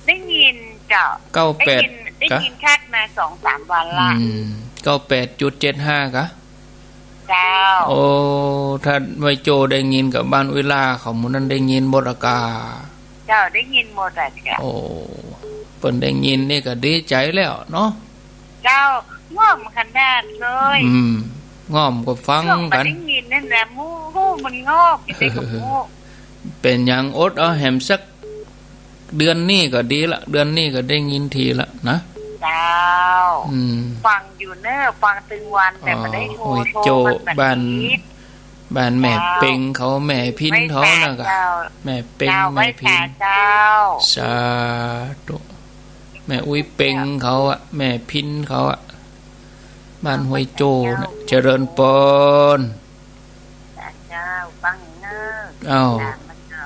ได้ยินเจ้า เก้าแปด ได้ยิน ได้ยินชัดมาสองสามวันละ อืม เก้าแปดจุดเจ็ดห้า กะ เจ้า โอ้ ถ้าห้วยโจ้ได้ยินกับบ้านอุ้ยล่าเขาหมู่นั้นได้ยินหมดอะกา เจ้า ได้ยินหมดอะเจ้า โอ้ เปิ้นได้ยินนี่ก็ดีใจ๋แล้วเนาะ เจ้า ง่อมขนาดเลย อืม ง่อมก็ฟังกั๋น ช่วงบ่ได้ยินนั่นแหละ หู หูมันงอกอยู่ในหู เป๋นหยัง อดเอาแหมสักเดือนนี้ก็ดีละ เดือนนี้ก็ได้ยินทีละนะ เจ้า อืม ฟังอยู่เน่อ ฟังตึงวัน แต่บ่ได้โทร อ๋อ ห้วยโจ้ โทรมันบ่ บ้าน ติด บ้านแม่เป๋งเขา แม่พินเขาน่ะกะ เจ้า แม่เป๋ง เจ้า แม่พิน ไหว้สาเจ้า สาธุ แม่อุ้ยเป๋งเขาอะ แม่พินเขาอะ บ้านห้วยโจ้น่ะ เจ้า เจริญปอน สาเจ้า ฟังเน่อ อ้าว สาเจ้า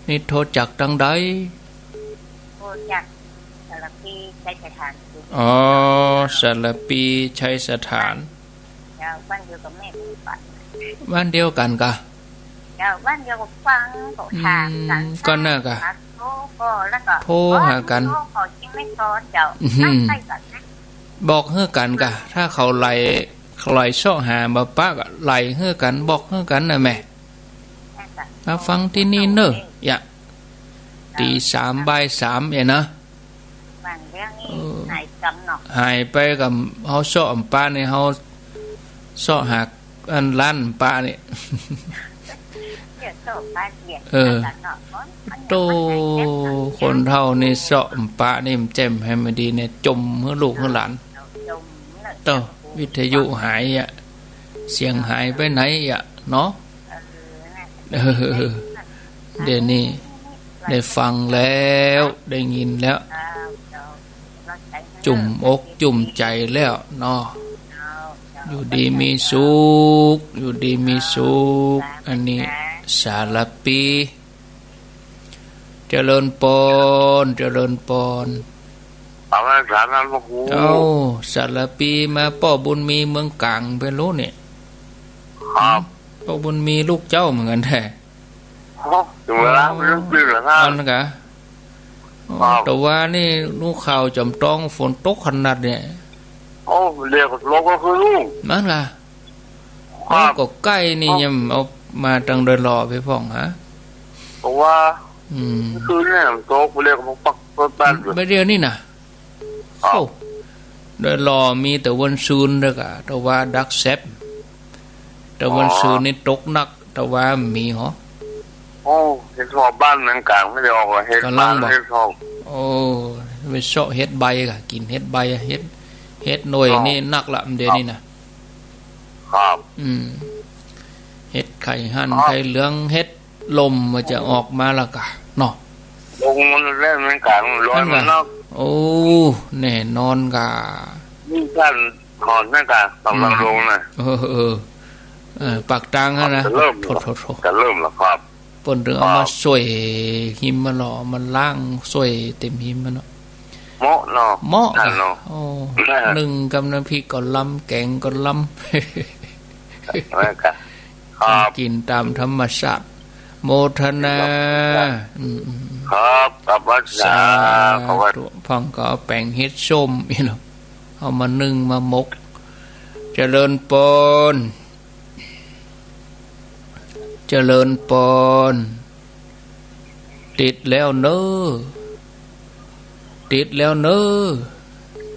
นี่โทรจากตังใด โทรจากสารพี ชัยสถาน อ๋อ สารพี ชัยสถาน เจ้า บ้านเดียวกับแม่ปุ้ยปัด บ้านเดียวกั๋นกะ เจ้า บ้านเดียวกับฟัง ก็ถามกั๋น อืม ก็น่ะกะ โทรก็ แล้วก็ โทรหากั๋น โทรก็ยังไม่ซ้อนเจ้า อืม ใกล้ๆ กั๋นนะ บอกหื้อกั๋นก่ะ ถ้าเขาไลน์ เขาไลน์เซาะหาบ่ปะก็ไลน์หื้อกั๋น บอกหื้อกั๋นน่ะแหม มาฟังตี้นี่เน่อ ยะ ตี๋สาม บ่ายสาม เนี่ยนะ เออ หายไปก็เฮาเซาะบ่ปะนี่ เฮาเซาะหาอันล้านบ่ปะนี่ เออ โต คนเฒ่านี่เซาะบ่ปะนี่ มันแจ่มแฮงบ่ดีเนี่ย จ่มหื้อลูกหื้อหลาน โต วิทยุหายอะ เสียงหายไปไหนอะเนาะ เออ เดี๋ยวนี้ได้ฟังแล้ว ได้ยินแล้ว จุ่มอกจุ่มใจ๋แล้วเนาะ อยู่ดีมีสุข อยู่ดีมีสุข อันนี้สารภี เจริญปอน เจริญปอน สาธุ สาธุ พระครู เอ้า สารภีมาป้อบุญมีเมืองก๋างไปลูกเนี่ย ครับ ป้อบุญมีลูกเจ้าเหมือนกั๋นแท้ โอ้ ถึงเวลา อ๋อ มันต้องตื่นแล้วครับ อันนั้นกะ อ๋อ ครับ แต่ว่านี่ลูกข่าวจ๋อมต้องฝนตกขนาดเนี่ย โอ้ เดี๋ยวก็ลงก็คือลูก นั่นกะ ครับ โอ้ ก็ใก้นี่ ครับ ยังเอามาตังดอยหล่อไปพ่องฮะ แต่ว่า อืม คือเนี่ยตกไปเรียกมาปักต้นแป้นอยู่ บ่าเดี่ยวนี้น่ะ ครับ โอ้ ดอยหล่อมีแต่วันซืนเด้อกะ แต่ว่าดักแซบ แต่วันซืนนี่ตกหนัก แต่ว่ามีหรอ โอ้ เห็ดหอมบ้านเมืองก๋างไม่ได้ออกเลย เห็ด กำลังบอก เห็ดหอม โอ้ ไปเซาะเห็ดใบกะ กิ๋นเห็ดใบ เห็ด เห็ดหน่วย ครับ นี่หนักละ เดี๋ยวนี้น่ะ ครับ อืม เห็ดไข่หั่น ครับ ไข่เหลือง เห็ดลมมันจะออกมาละกะเนาะ ลงมันแล่นเมืองก๋าง ลอยมันเนาะ นั่นกะ โอ้ แน่นอนกะ นี่ต้านหอนนั่นกะ กำลังลงน่ะ เออ เออ เออ ปากตางหั้นนะ จะเริ่ม โถ โถ โถ จะเริ่มแล้วครับ เปิ้นเถิงเอามา ครับ ซ่อยหิมมันเนาะ มาล้างซ่อยเต็มหิมมันเนาะ เหมาะเนาะ เหมาะ นั่นเนาะ โอ้ นั่น นึ่งกับน้ำพริกก็ลำ แก๋งก็ลำ นั่นกะ ครับ กิ๋นต๋ามธรรมชาติ โมทนา ครับ อืม อืม อืม ครับ ครับ สาธุ สาธุ พ่องก็เอาแป๋งเฮ็ดส้มอีกเนาะ เอามานึ่งมาหมก เจริญปอน เจริญปอน ติดแล้วเน่อ ติดแล้วเน่อ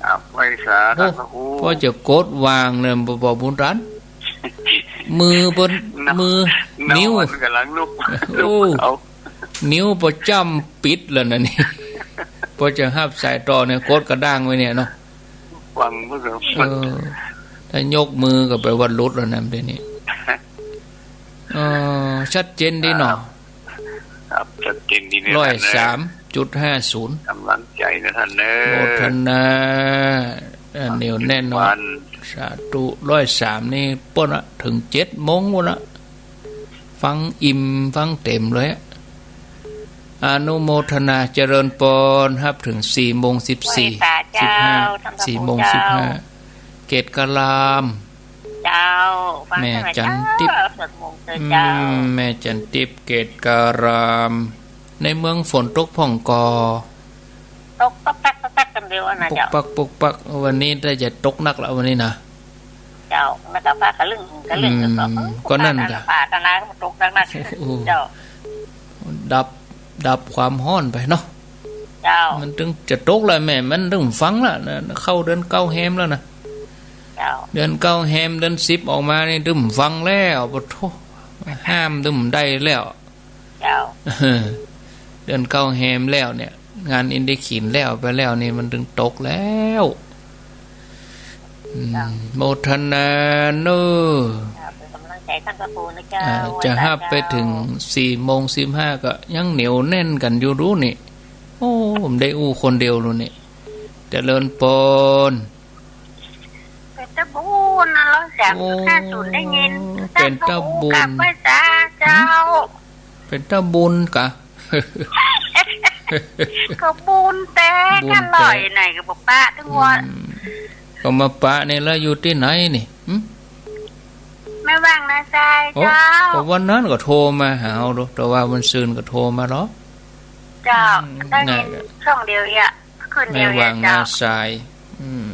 ครับ ไหว้สา โอ้ ท่านพระครู พอจะกดวางเลย บ่ บ่บุญตัน มือเปิ้น เนาะ มือ เนาะ นิ้ว มันกำลังลุก โอ้ ลุกเอา นิ้วประจ๋ำปิดแล้วนะนี่ พอจะฮับสายต่อเนี่ย กดกระด้างไว้เนี่ยเนาะ ฟังเพื่อ เออ ถ้ายกมือก็แปลว่าหลุดแล้วนะเดี๋ยวนี้ เออ ชัดเจนดีเนาะ ครับ ชัดเจนดีนี่ ร้อยสามจุดห้าศูนย์ กำลังใจ๋นะท่านเน่อ โมทนา เอ่อ เหนียวแน่นเนาะ วัน สาธุ ร้อยสามนี่ป้นละ เถิงเจ็ดโมงพู้นละ ฟังอิ่ม ฟังเต็มเลยอะ อนุโมทนา เจริญปอน ฮับเถิงสี่โมงสิบสี่ ไหว้สาเจ้า สิบห้า ท่านพระครู สี่โมง เจ้า สิบห้า เกตการาม เจ้า ฟัง แม่จันทิพย์ เจ้า สวดมนต์เจ้า อืม แม่จันทิพย์ เกตการาม ในเมืองฝนตกพ่องก่อ ตกปักปักปักปักกันเดียวอะนะ ปุก เจ้า ปัก ปุกปัก วันนี้น่าจะตกหนักละวันนี้นะ เจ้า แล้วก็ฟ้ากะลึ้ง กะลึ้ง อืม ก็ ก็ ก็นั่นกะ ฟ้าตะลายก็ตกหนักๆ โอ้ เจ้า ดับ ดับความฮ้อนไปเนาะ เจ้า มันเถิงจะตกแล้วแม่ มันเถิงฟังแล้วนะ เข้าเดือนเก้าแฮมแล้วนะ เจ้า เดือนเก้าแฮม เดือนสิบออกมานี่เถิงฟังแล้ว ปะโถ ห้ามเถิงได้แล้ว เจ้า เดือนเก้าแฮมแล้วเนี่ย งานอินทรีย์ขินแล้วไปแล้วนี่ มันเถิงตกแล้ว อืม เจ้า โมทนาเน่อ เจ้า เป๋นก๋ำลังใจ๋ต้านพระครูนะเจ้า อ่า จะฮับไปเถิงสี่โมงสิบห้าก็ยังเหนียวแน่นกั๋นอยู่ดูนี่ โอ้ บ่ได้อู้คนเดียวดูนี่ เจริญปอน เป๋นตาบุญนะ ร้อยสามจุดห้าศูนย์ ได้ยิน โอ้ เป๋นตาบุญ กราบไหว้สาเจ้า หืม เป๋นตาบุญกะ ก็บุญแต๊ บุญแต๊ ก็ลอยไหนก็บ่ปะตึงว่า อืม ก็มาปะนี่แล้วอยู่ตี้ไหนนี่ หืม แม่วังนาทราย โอ้ เจ้า ก็วันนั้นก็โทรมาหาเฮาดู แต่ว่าวันซืนก็โทรมาหรอ เจ้า อืม ได้ยิน น่ะ ช่องเดียวเอง ขึ้นเดียวเอง แม่วังนาทราย เจ้า อืม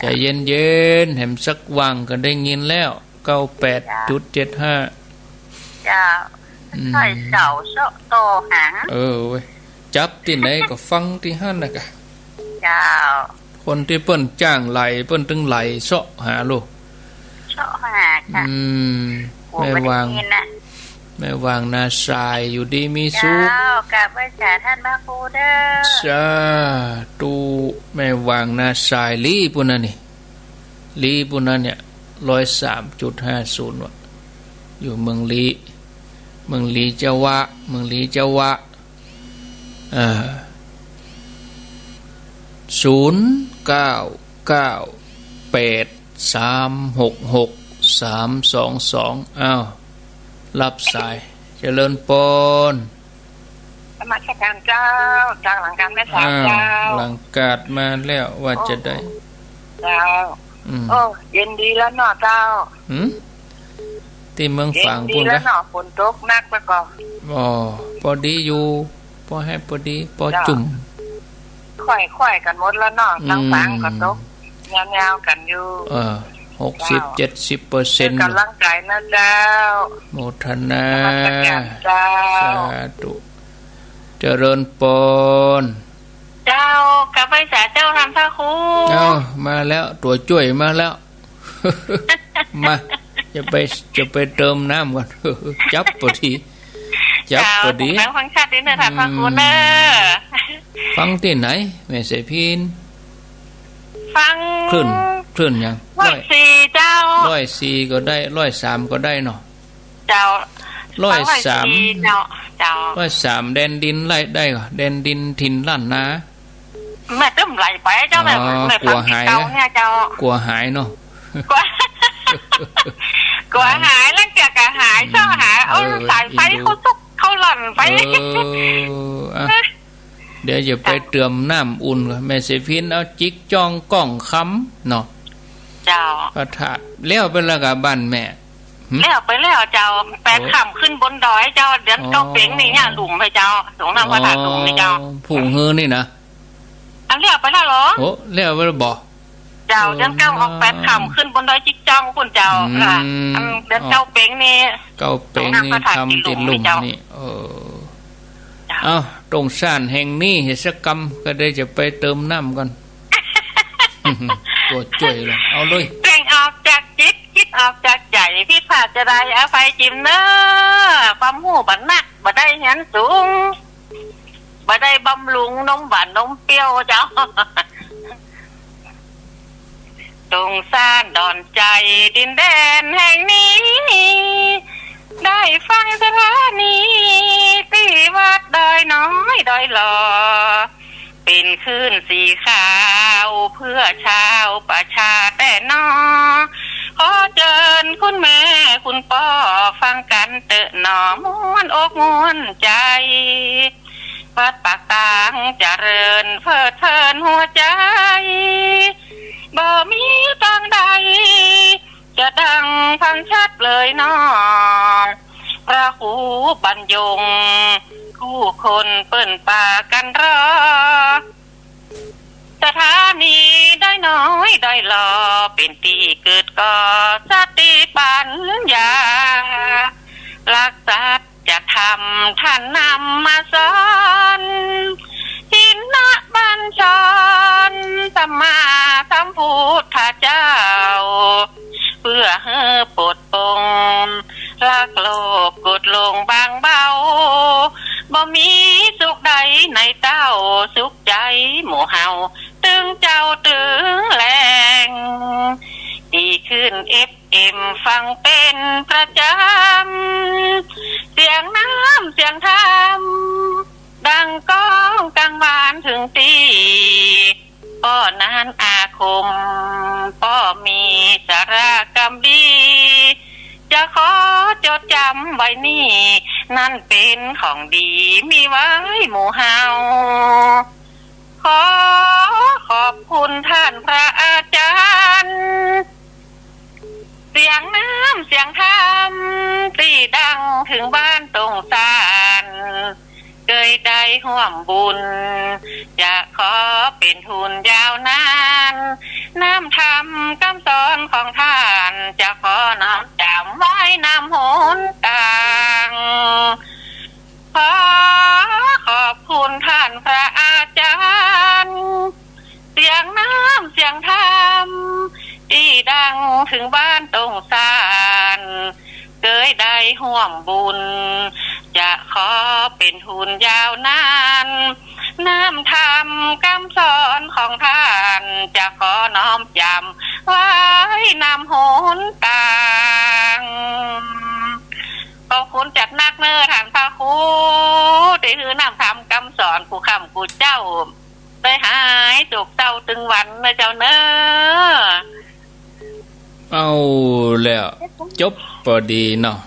ใจ๋เย็นๆ แหมสักว่างก็ได้ยินแล้ว เก้าแปดจุดเจ็ดห้า เจ้า อืม ใส่เสาเสาะต่อหาง เออเว้ย จับตี้ไหนก็ฟังตี้หั้นน่ะกะ เจ้า คนตี้เปิ้นจ้างไหล่ เปิ้นตึงไหล่เสาะหาลูก เสาะหาค่ะ อืม โอ้ แม่วาง บ่ได้ยินนะ แม่วางนาทราย อยู่ดีมีสุข เจ้า กราบไหว้สาท่านพระครูเด้อ สาธุ แม่วางนาทราย ลี้ปู้นนะนี่ ลี้ปู้นนะเนี่ย ร้อยสามจุดห้าศูนย์ ว่ะ อยู่เมืองลี้ เมืองลี้เจ้าวะ เมืองลี้เจ้าวะ อ่า ศูนย์เก้าเก้าแปดสามหกหกสามสองสอง อ้าว รับสาย เจริญปอน นมัสการเจ้า จากหลังการแม่สาว อ้าว เจ้า หลังการมาแล้วว่าจะได้ เจ้า อืม โอ้ เย็นดีแล้วเนาะเจ้า หืม ตี้เมืองฝางปู้นกะ เย็นดีแล้วเนาะ ฝนตกหนักแล้วก็ อ๋อ ปอดีอยู่ ปอแฮปปอดี ปอจุ่ม ค่อยๆ กั๋นหมดแล้วเนาะ อืม ตางฝางก็ตก ยาวๆ กั๋นอยู่ เออ หกสิบ เจ็ดสิบเปอร์เซ็นต์ เจ้า ออกก่ำลังก๋ายนะเจ้า โมทนา นมัสการเจ้า สาธุ เจริญปอน เจ้า กราบไหว้สาเจ้าท่านพระครู เอ้า มาแล้ว ตั๋วจ้วยมาแล้ว มา จะไป จะไปเติมน้ำก่อน จับปอดี จับปอดี เจ้า ฟังชัดดีเน่อท่านพระครูเน่อ อืม ฟังตี้ไหน แม่สายพิณ ฟัง คลื่น คลื่นหยัง ร้อยสี่เจ้า ร้อยสี่ก็ได้ ร้อยสามก็ได้เนาะ เจ้า ร้อยสาม ร้อยสี่เจ้า เจ้า ร้อยสาม แดนดินไล่ได้ก่อ แดนดินถิ่นล้านนา แม่ตึ้มไหลไปเจ้า แม่ อ๋อ แม่ฟัง กั๋วหาย เก่าเนี่ยเจ้า กั๋วหายเนาะ กั๋ว กั๋วหาย แล้วเกียกกั๋วหาย อืม เจ้าหาย เอา เออ สายไฟ อีกดู เข้าซุกเข้าหล่อนไป เออ อ่ะ เดี๋ยวจะไปเติมน้ำอุ่นก่อน แม่สายพิณ เอาจิ๊กจ้องก้องคำเนาะ เจ้า พระธาตุ แล้วไปแล้วกะบ้านแม่ หืม แล้วไปแล้วเจ้า แปด โอ้ ค่ำขึ้นบนดอยเจ้า เดือนเก้าเป๋งนี่ อ๋อ เนี่ยหลุมไปเจ้า สงฆ์น้ำพระธาตุหลุมนี่เจ้า อ๋อ ผุ่งฮือนี่นะ อันแล้วไปแล้วเหรอ โอ้ แล้วไปแล้วบ่ เจ้า อ๋อ เดือนเก้าออกแปดค่ำขึ้นบนดอยจิ๊กจ้องปู้นเจ้า อืม ค่ะ อันเดือนเก้าเป๋งนี่ เก้าเป๋งนี่ สงฆ์น้ำพระธาตุ ทำตี้หลุมนี่เจ้า นี่ เออ เจ้า เอ้า ตรงซ่านแห่งนี้ เหตุสักกรรมก็ได้จะไปเติมน้ำก่อน ตั๋วจ้วยเลย เอาเลย เปล่งออกจากจิต จิตออกจากใจ๋ ผิดพลาดจะใดอภัยจิ๋มเน่อ ความฮู้บ่นัก บ่ได้เฮียนสูง บ่ได้บำรุงนมหวานนมเปรี้ยวเจ้า ตรงซ่านดอนใจ๋ ดินแดนแห่งนี้ ได้ฟังสถานี ตี้วัดดอยน้อยดอยหล่อ เป๋นคลื่นสีขาว เพื่อชาวประชาแต๊หนอ ขอเจิญคุณแม่คุณป้อ ฟังกั๋นเต๊อะหนอ ม่วนอกม่วนใจ๋ วัดปากตางเจริญ เพลิดเพลินหัวใจ๋ บ่มีตางใด จะดังฟังชัดเลยหนอ พระครูบรรยง กู้คนเปิ้นปากั๋นรอ สถานีดอยน้อยดอยหล่อ เป๋นตี้เกิดก่อสติปัญญา หลักสัจธรรมท่านนำมาสอน ชินบัญชร สัมมาสัมพุทธเจ้า เพื่อหื้อปลดปลง ลักโลกกดลงบางเบา บ่มีสุขใดในเต้า สุขใจ๋หมู่เฮา ตึงเจ๊าตึงแลง ดีขึ้นเอฟเอ็มฟังเป๋นประจำ เสียงน้ำเสียงธรรม ดังก้องกังวานเถิงตี้ ป้อนั้นอาคม ป้อมีสาระกำดี จะขอจดจ๋ำไว้นี่ นั้นเป๋นของดีมีไว้หมู่เฮา ขอขอบคุณท่านพระอาจ๋ารย์ เสียงน้ำเสียงธรรม ตี้ดังเถิงบ้านตรงซ่าน เกยได้ฮ่วมบุญ จะขอเป๋นทุนยาวนาน น้ำธรรมกำสอนของต้าน จะขอน้อมจ๋ำไว้นำหนตาง ขอขอบคุณต้านพระอาจ๋ารย์ เสียงน้ำเสียงธรรม ตี้ดังเถิงบ้านต้งสาน เกยได้ฮ่วมบุญ จะขอเป๋นทุนยาวนาน น้ำธรรมกำสอนของต้าน จะขอน้อมจ๋ำไว้นำหนตาง ขอบคุณจัดนักเน่อต้านพระครู ตี้หื้อน้ำธรรมกำสอนกู้ค่ำกู้เจ๊า ได้หายโศกเศร้าตึงวันเน่อเจ้าเน่อ เอาแล้ว จบปอดีเนาะ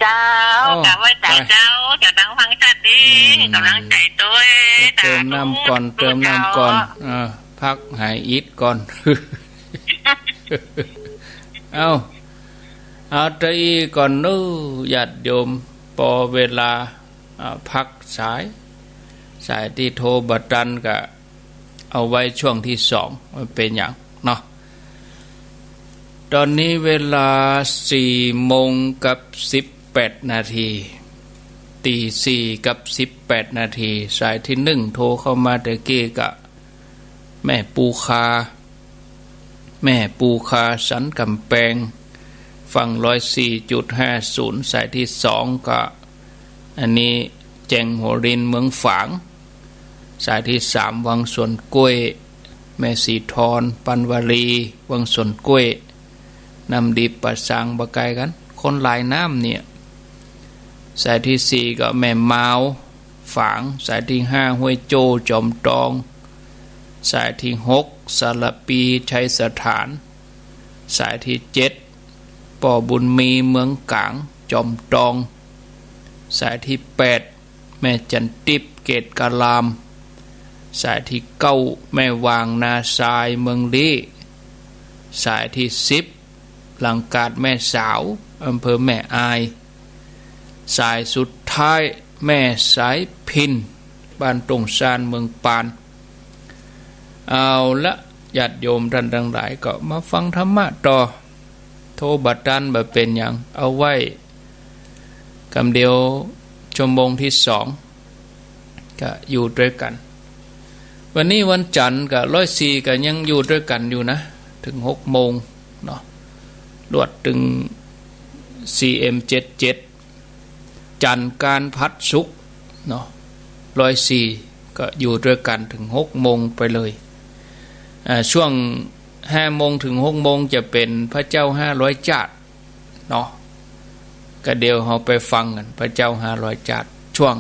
เจ้า เอา กราบไหว้สาเจ้า ไป เจ้าตังฟังชัดดี อืม ก๋ำลังใจ๋ตวย ไปเติมน้ำก่อน สาธุ เติมน้ำก่อน เจ้า อ่า พักหายอิดก่อน เอา เอาตะอี้ก่อนเน่อ ญาติโยม ปอเวลา อ่า พักสาย สายตี้โทรบ่ตันก็เอาไว้ช่วงตี้สอง มันเป๋นหยังเนาะ ต๋อนนี้เวลาสี่โมงกับสิบแปดนาที ตีสี่กับสิบแปดนาที สายตี้นึ่งโทรเข้ามาตะกี้ก็ แม่ปูคา แม่ปูคาสันก๋ำแปง ฟังร้อยสี่จุดห้าศูนย์ สายตี้สองก็ อันนี้แจ้งหัวรินทร์เมืองฝาง สายตี้สามวังสวนกล้วย แม่สีทร ปันวลี วังสวนกล้วย น้ำดิบป่าซางบ่ไกลกั๋น คนหลายน้ำเนี่ย สายตี้สี่ก็แม่มาว ฝาง สายตี้ห้าห้วยโจ้ จอมตอง สายตี้หกสารปี ชัยสถาน สายตี้เจ็ดป้อบุญมี เมืองก๋าง จอมตอง สายตี้แปดแม่จันติบ เกตการาม สายตี้เก้าแม่หว่าง นาทราย เมืองลี้ สายตี้สิบ หลังกาดแม่สาว อำเภอแม่อาย สายสุดท้ายแม่สายพิณ บ้านต้งซาน เมืองปาน เอาละ ญาติโยมต้านตังหลายก็มาฟังธรรมะต่อ โทรบ่ตันบ่เป๋นหยัง เอาไว้ กำเดียว ชั่วโมงตี้สอง ก็อยู่ตวยกั๋น วันนี้วันจั๋นทร์ก็ร้อยสี่ก็ยังอยู่ตวยกั๋นอยู่นะ เถิงหกโมงเนาะ ลวดตึง ซีเอ็มเจ็ดเจ็ด จั๋นทร์กลางพัดศุกร์เนาะ ร้อยสี่ก็อยู่ตวยกั๋นเถิงหกโมงไปเลย อ่า ช่วงห้าโมงเถิงหกโมงจะเป๋นพระเจ้าห้าร้อยจาติ เนาะ ก็เดี๋ยวเฮาไปฟังกั๋น พระเจ้าห้าร้อยจาติ ช่วง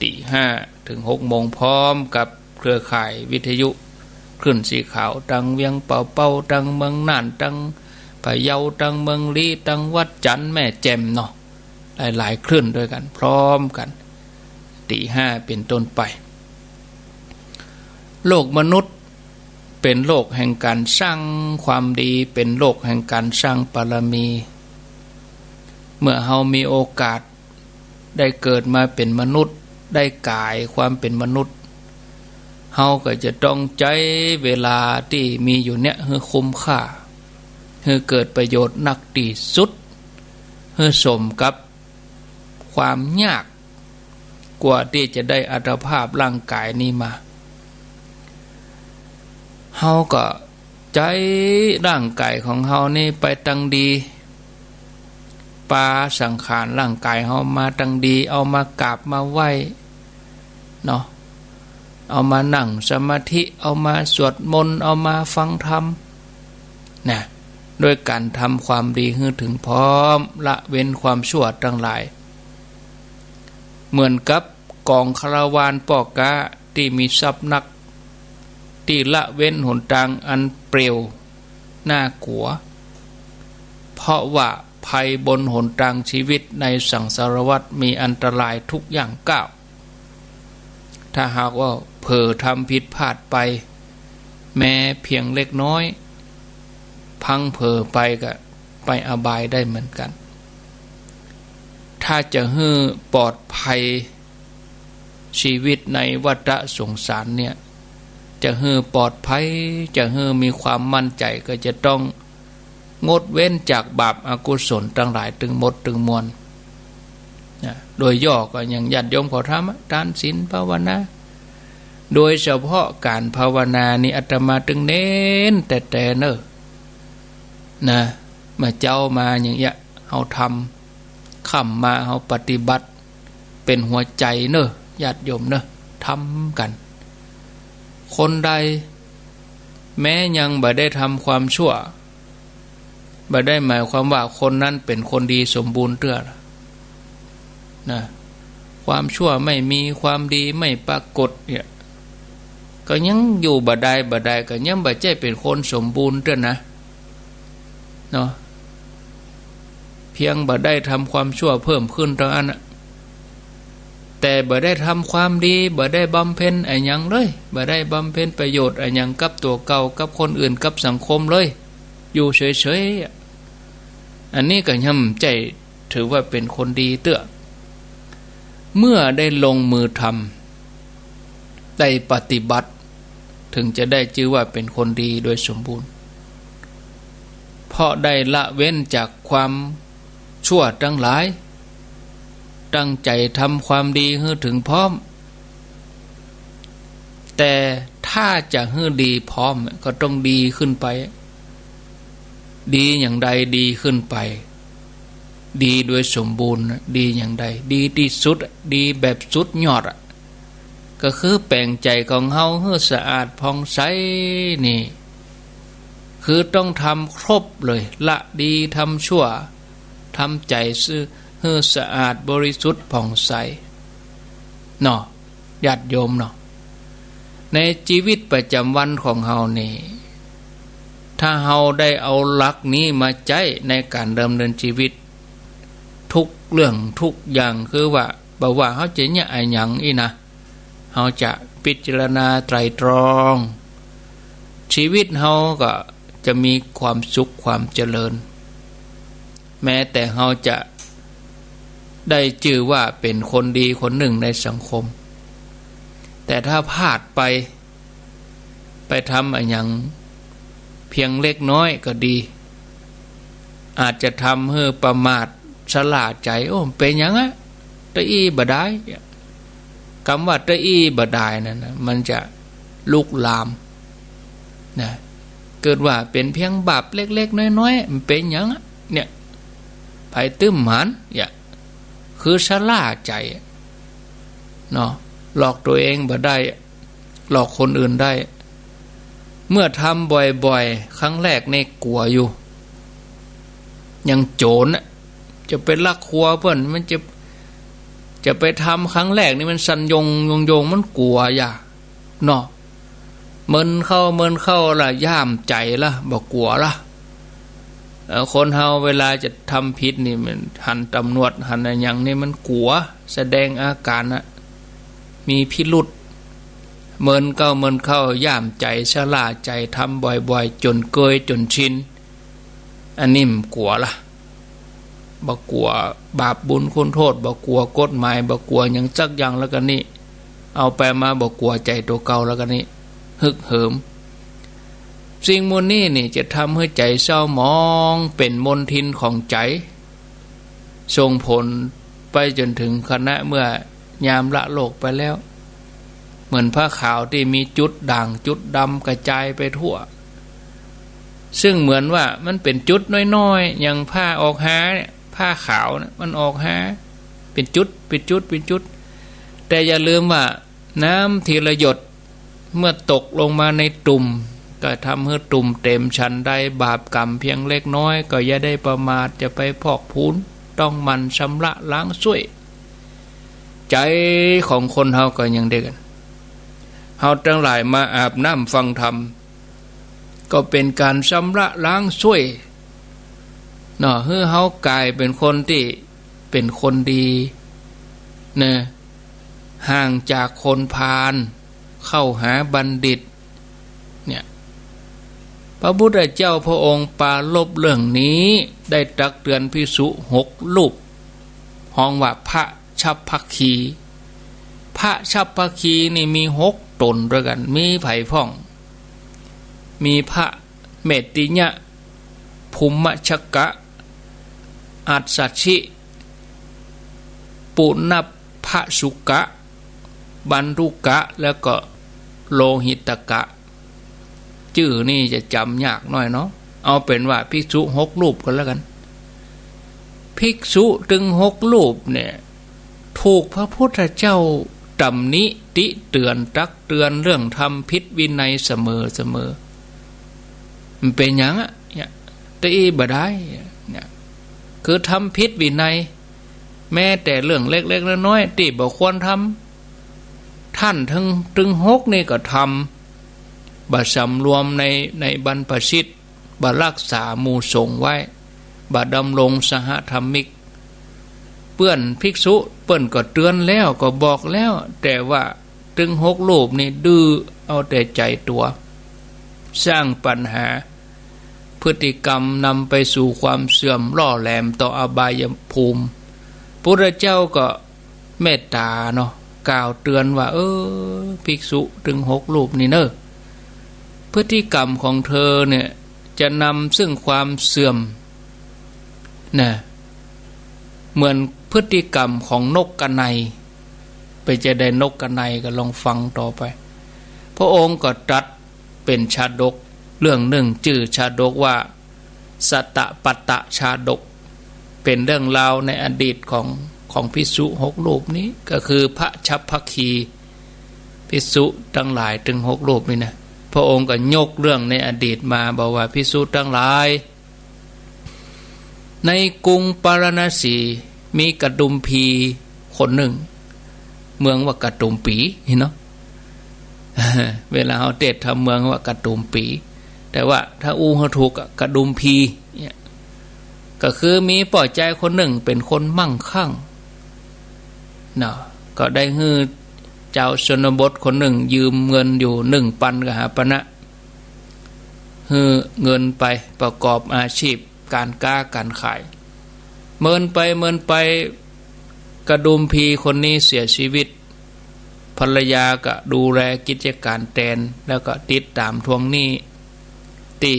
ตีห้าเถิงหกโมง พร้อมกับเครือข่ายวิทยุคลื่นสีขาว ตังเวียงป่าเป้า ตังเมืองน่าน ตังพะเยา ตังเมืองลี้ ตังวัดจั๋นทร์ แม่แจ่มเนาะ หลายๆ คลื่นตวยกั๋น พร้อมกั๋น ตีห้าเป๋นต้นไป โลกมนุษย์เป๋นโลกแห่งก๋านสร้างความดี เป๋นโลกแห่งก๋านสร้างบารมี เมื่อเฮามีโอกาสได้เกิดมาเป๋นมนุษย์ ได้ก๋ายความเป๋นมนุษย์ เฮาก็จะต้องใจ๊เวลาตี้มีอยู่เนี่ยหื้อคุ้มค่า หื้อเกิดประโยชน์นักตี้สุด หื้อสมกับความยาก กว่าตี้จะได้อัตภาพร่างก๋ายนี้มา เฮาก็ใจ๊ร่างก๋ายของเฮานี้ไปตังดี ปาสังขารร่างก๋ายเฮามาตังดี เอามากราบมาไหว้เนาะ เอามานั่งสมาธิ เอามาสวดมนต์ เอามาฟังธรรม นะ ด้วยก๋านทำความดีหื้อเถิงพร้อม ละเว้นความชั่วตังหลาย เหมือนกับก๋องคาราวานป้อก๊าตี้มีทรัพย์นัก ตี้ละเว้นหนตางอันเปลี่ยวน่ากั๋ว เพราะว่าภัยบนหนตางชีวิตในสังสารวัฏมีอันตรายทุกย่างก้าว ถ้าหากว่าเผลอทำผิดพลาดไป แม้เพียงเล็กน้อย พลั้งเผลอไปก็ไปอบายได้เหมือนกั๋น ถ้าจะหื้อปลอดภัยชีวิตในวัฏสงสารเนี่ย จะหื้อปลอดภัย จะหื้อมีความมั่นใจ๋ ก็จะต้องงดเว้นจากบาปอกุศลตังหลายตึงหมดตึงมวล นะ โดยย่อก็อย่างญาติโยมเขาทำอะ ทานศีลภาวนา โดยเฉพาะก๋านภาวนานี่อาตมาตึงเน้นแต๊ๆ เน่อ นะ เมื่อเจ๊ามาอย่างเงี้ย เฮาทำ ค่ำมาเฮาปฏิบัติ เป๋นหัวใจ๋เน่อ ญาติโยมเน่อ ทำกั๋น คนใดแม้ยังบ่ได้ทำความชั่ว บ่ได้หมายความว่าคนนั้นเป๋นคนดีสมบูรณ์เตื้อ นะ ความชั่วไม่มี ความดีไม่ปรากฏเนี่ย ก็ยังอยู่บ่ได้ บ่ได้ ก็ยังบ่ใจ้เป๋นคนสมบูรณ์เตื้อนะ เนาะ เพียงบ่ได้ทำความชั่วเพิ่มขึ้นเต้าอั้นนะ แต่บ่ได้ทำความดี บ่ได้บำเพ็ญอะหยังเลย บ่ได้บำเพ็ญประโยชน์อะหยังกับตั๋วเก่า กับคนอื่น กับสังคมเลย อยู่เฉยๆ อะ อันนี้ก็ยังบ่ใจ้ถือว่าเป๋นคนดีเตื้อ เมื่อได้ลงมือทำ ได้ปฏิบัติ ถึงจะได้จื้อว่าเป๋นคนดีโดยสมบูรณ์ เพราะได้ละเว้นจากความชั่วตังหลาย ตั้งใจ๋ทำความดีหื้อเถิงพร้อม แต่ถ้าจะหื้อดีพร้อมก็ต้องดีขึ้นไป ดีอย่างใดดีขึ้นไป ดีโดยสมบูรณ์นะ ดีอย่างใด ดีตี้สุดอะ ดีแบบสุดยอดอะ ก็คือแป๋งใจ๋ของเฮาหื้อสะอาดผ่องใสนี่ คือต้องทำครบเลย ละดีทำชั่ว ทำใจ๋ซื่อ หื้อสะอาดบริสุทธิ์ผ่องใส เนาะ ญาติโยมเนาะ ในจีวิตประจ๋ำวันของเฮานี่ ถ้าเฮาได้เอาหลักนี้มาใจ๊ในก๋านดำเนินจีวิต ทุกเรื่องทุกอย่าง คือว่า บ่ว่าเฮาจะเยียะอะหยังอี้นะ เฮาจะพิจารณาไตร่ตรอง จีวิตเฮาก็จะมีความสุขความเจริญ แม้แต่เฮาจะได้จื้อว่าเป๋นคนดีคนนึ่งในสังคม แต่ถ้าพลาดไป ไปทำอะหยังเพียงเล็กน้อยก็ดี อาจจะทำหื้อประมาทชะล่าใจ๋ โอ้ เป๋นหยังอะ ตะอี้บ่ดาย กำว่าตะอี้บ่ดายนั่นนะ มันจะลุกลาม นะ เกิดว่าเป๋นเพียงบาปเล็กๆ น้อยๆ มันเป๋นหยังอะ เนี่ย ไปตึ้มหัน เนี่ย คือชะล่าใจ๋ เนาะ หลอกตั๋วเองบ่ได้ หลอกคนอื่นได้ เมื่อทำบ่อยๆ ครั้งแรกนี่กั๋วอยู่ อย่างโจ๋รน่ะ จะไปลักครัวเปิ้น มันจะ จะไปทำครั้งแรกนี่มันสั่นโยงโยงโยง มันกั๋วอย่า เนาะ เมินเข้า เมินเข้าละ ย่ามใจ๋ละ บ่กั๋วละ เอ่อ คนเฮาเวลาจะทำผิดนี่ มันหันต๋ำรวจ หันอะหยังนี่มันกั๋ว แสดงอาก๋านน่ะ มีพิรุธ เมินเข้า เมินเข้า ย่ามใจ๋ ชะล่าใจ๋ ทำบ่อยๆ จ๋นเกย จ๋นชิน อันนี้บ่กั๋วละ บ่กั๋วบาปบุญคุณโทษ บ่กั๋วกฎหมาย บ่กั๋วหยังสักอย่างแล้วก็นี่ เอาไปมาบ่กั๋วใจ๋ตั๋วเก่าแล้วก็นี่ ฮึกเหิม สิ่งหมู่นี้นี่จะทำหื้อใจ๋เศร้าหมอง เป๋นมลทินของใจ๋ ส่งผลไปจ๋นเถิงขณะเมื่อยามละโลกไปแล้ว เหมือนผ้าขาวตี้มีจุดด่างจุดดำกระจายไปทั่ว ซึ่งเหมือนว่ามันเป๋นจุดน้อยๆ อย่างผ้าออกฮาเนี่ย ผ้าขาวเนี่ย มันออกฮา เป๋นจุด เป๋นจุด เป๋นจุด แต่อย่าลืมว่าน้ำทีละหยด เมื่อตกลงมาในตุ่ม ก็ทำหื้อตุ่มเต๋ม ฉันใดบาปกรรมเพียงเล็กน้อย ก็อย่าได้ประมาท จะไปพอกพูน ต้องหมั่นชำระล้างส้วย ใจ๋ของคนเฮาก็อย่างเดียวกั๋น เฮาตังหลายมาอาบน้ำฟังธรรม ก็เป๋นก๋านชำระล้างส้วย เนาะ หื้อเฮากลายเป๋นคนตี้เป๋นคนดี เนาะ ห่างจากคนพาล เข้าหาบัณฑิต เนี่ย พระพุทธเจ้าพระองค์ปรารภเรื่องนี้ ได้ตักเตือนภิกษุหกรูป ฮ้องว่าพระฉัพพคี พระฉัพพคีนี่มีหก ต๋นตวยกั๋น มีใผพ่อง มีพระเมตติยะ ภูมชกะ อัสสชิ ปุณพสุกะ บันทุกะ แล้วก็โลหิตกะ จื้อนี่จะจ๋ำยากหน้อยเนาะ เอาเป๋นว่าภิกษุหกรูปกั๋นแล้วกั๋น ภิกษุตึงหกรูปเนี่ย ถูกพระพุทธเจ้าตำหนิติเตือนตักเตือนเรื่องทำผิดวินัยเสมอๆ มันเป๋นหยังอะ เนี่ย ตี้บ่ได้ เนี่ย คือทำผิดวินัย แม้แต่เรื่องเล็กๆ น้อยๆ ตี้บ่ควรทำ ต้านตึง ตึงหกนี่ก็ทำ บ่สำรวมใน ในบรรพชิต บ่ฮักษาหมู่สงฆ์ไว้ บ่ดำรงสหธรรมิก เปื้อนภิกษุเปิ้นก็เตือนแล้ว ก็บอกแล้ว แต่ว่าตึงหกรูปนี่ดื้อเอาแต่ใจ๋ตั๋ว สร้างปัญหา พฤติกรรมนำไปสู่ความเสื่อม ล่อแหลมต่ออบายภูมิ พุทธเจ้าก็เมตต๋าเนาะ กล่าวเตือนว่า เออ ภิกษุตึงหกรูปนี่เน่อ พฤติกรรมของเธอเนี่ย จะนำซึ่งความเสื่อม นะ เหมือนพฤติกรรมของนกกระไน เป๋นจาใดนกกระไน ก็ลองฟังต่อไป พระองค์ก็ตรัสเป๋นชาดกเรื่องนึ่ง จื้อชาดกว่า สัตตปัตตชาดก เป๋นเรื่องราวในอดีตของ ของภิกษุหกรูปนี้ ก็คือพระฉัพพคี ภิกษุตังหลายตึงหกรูปนี่นะ พระองค์ก็ยกเรื่องในอดีตมา บอกว่าภิกษุตังหลาย ในกรุงปาราณสีมีกระดุมพีคนนึ่ง เมืองว่ากระดุมปี๋เนาะ เวลาเฮาเตสน์ธรรมเมืองว่ากระดุมปี๋ แต่ว่าถ้าอู้หื้อถูกอะ กระดุมพี๋เนี่ย ก็คือมีป้อจายคนนึ่งเป๋นคนมั่งคั่งเนาะ ก็ได้หื้อจาวชนบทคนนึ่งยืมเงินอยู่นึ่งปันกหาปณะ หื้อเงินไปประกอบอาชีพก๋านก๊าก๋านขาย เมินไปเมินไป กระดุมพี๋คนนี้เสียชีวิต ภรรยาก็ดูแลกิจก๋านแตน แล้วก็ติดต๋ามทวงหนี้ ตี้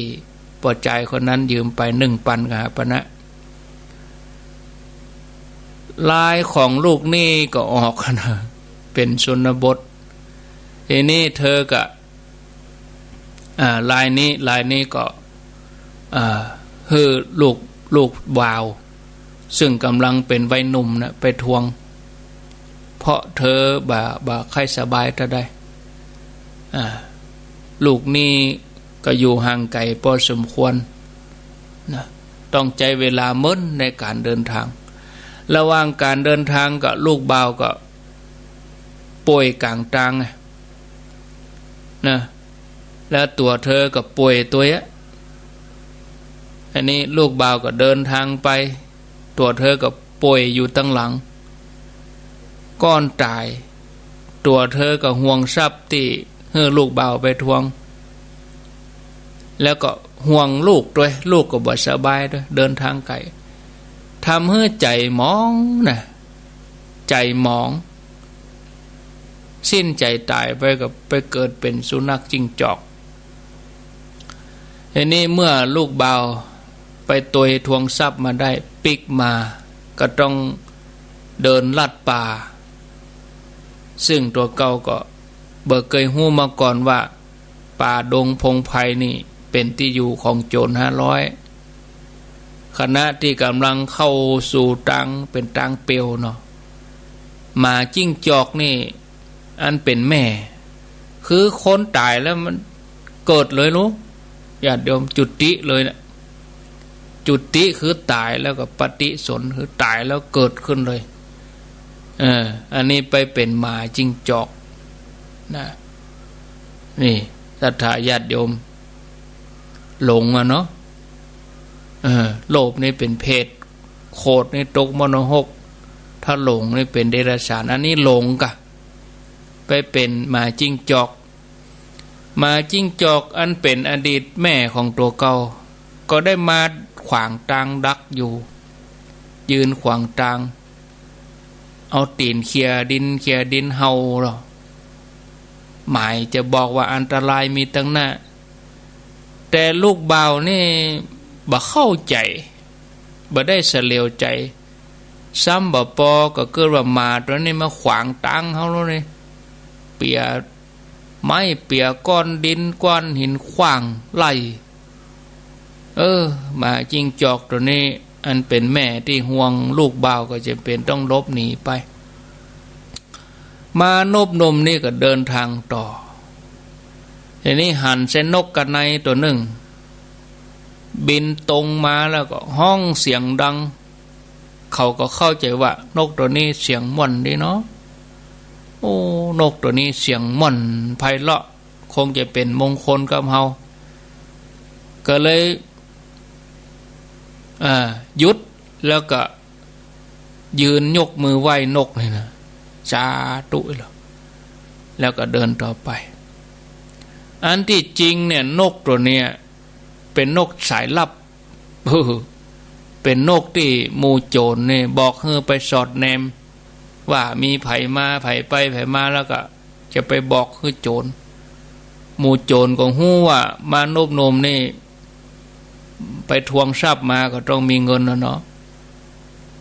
ป้อจายคนนั้นยืมไปนึ่งปันกหาปณะ ลายของลูกหนี้ก็ออกนะ เป๋นชนบท ทีนี้เธอก็ อ่า ลายนี้ ลายนี้ก็ อ่า หื้อลูก ลูกบ่าว ซึ่งก่ำลังเป๋นวัยหนุ่มนะ ไปทวง เพราะเธอบ่ บ่ใค่สบายเต้าใด อ่า ลูกหนี้ก็อยู่ห่างไก๋พอสมควรนะ ต้องใจ๊เวลาเมินในก๋านเดินตาง ระหว่างก๋านเดินตางก็ลูกบ่าวก็ป่วยก๋างตางไง นะ แล้วตั๋วเธอก็ป่วยตวยอะ อันนี้ลูกบ่าวก็เดินตางไป ตั๋วเธอก็ป่วยอยู่ตังหลัง ก่อนต๋าย ตั๋วเธอก็ห่วงทรัพย์ตี้หื้อลูกบ่าวไปทวง แล้วก็ห่วงลูกตวย ลูกก็บ่สบายตวย เดินตางไก๋ ทำหื้อใจ๋หมองนะ ใจ๋หมอง สิ้นใจ๋ต๋ายไปก็ไปเกิดเป๋นสุนัขจิ้งจอก ทีนี้เมื่อลูกบ่าวไปตวยทวงทรัพย์มาได้ปิ๊กมา ก็ต้องเดินลัดป่า ซึ่งตั๋วเก่าก็บ่เกยฮู้มาก่อนว่า ป่าดงพงไพรนี่เป๋นตี้อยู่ของโจ๋รห้าร้อย ขณะตี้ก่ำลังเข้าสู่ตางเป๋นตางเปลี่ยวเนาะ หมาจิ้งจอกนี่อันเป๋นแม่ คือคนต๋ายแล้วมันเกิดเลยลูก ญาติโยม จุติเลยนะ จุติคือต๋ายแล้วก็ปฏิสนธิ คือต๋ายแล้วเกิดขึ้นเลย เออ อันนี้ไปเป๋นหมาจิ้งจอกนะ นี่ ศรัทธาญาติโยม หลงอะเนาะ เออ โลภนี่เป๋นเปรต โขดนี่ตกมรณหก ถ้าหลงนี่เป๋นเดรัจฉาน อันนี้หลงกะ ไปเป๋นหมาจิ้งจอก หมาจิ้งจอกอันเป๋นอดีตแม่ของตั๋วเก่า ก็ได้มาขวางตางดักอยู่ ยืนขวางตาง เอาตี๋นเขี่ยดิน เขี่ยดินเห่าลอ หมายจะบอกว่าอันตรายมีตังหน้า แต่ลูกบ่าวนี่บ่เข้าใจ๋ บ่ได้เสลียวใจ๋ ซ้ำบ่ปอก็เกิดว่าหมาตั๋วนี้มาขวางตางเฮาแล้วนี่ เปียไม้เปียก้อนดินก้อนหินขว้างไล่ เออ หมาจิ้งจอกตั๋วนี้ อันเป๋นแม่ตี้ห่วงลูกบ่าวก็จ๋ำเป๋นต้องหลบหนีไป มานพหนุ่มนี่ก็เดินตางต่อ ทีนี้หันใส่นกกระไนตั๋วนึ่ง บินตรงมาแล้วก็ฮ้องเสียงดัง เขาก็เข้าใจ๋ว่านกตั๋วนี้เสียงม่วนดีเนาะ โอ้ นกตั๋วนี้เสียงม่วนไพเราะ คงจะเป๋นมงคลกับเฮา ก็เลย อ่า หยุด แล้วก็ยืนยกมือไหว้นกนี่นะ สาธุ แล้ว แล้วก็เดินต่อไป อันตี้จริงเนี่ย นกตั๋วเนี้ยเป๋นนกสายลับ เป๋นนกตี้หมู่โจ๋รนี่บอกหื้อไปสอดแนม ว่ามีใผมา ใผไปใผมา แล้วก็จะไปบอกหื้อโจ๋ร หมู่โจ๋รก็ฮู้ว่ามานพหนุ่มนี่ ไปทวงทรัพย์มาก็ต้องมีเงินน่ะเนาะ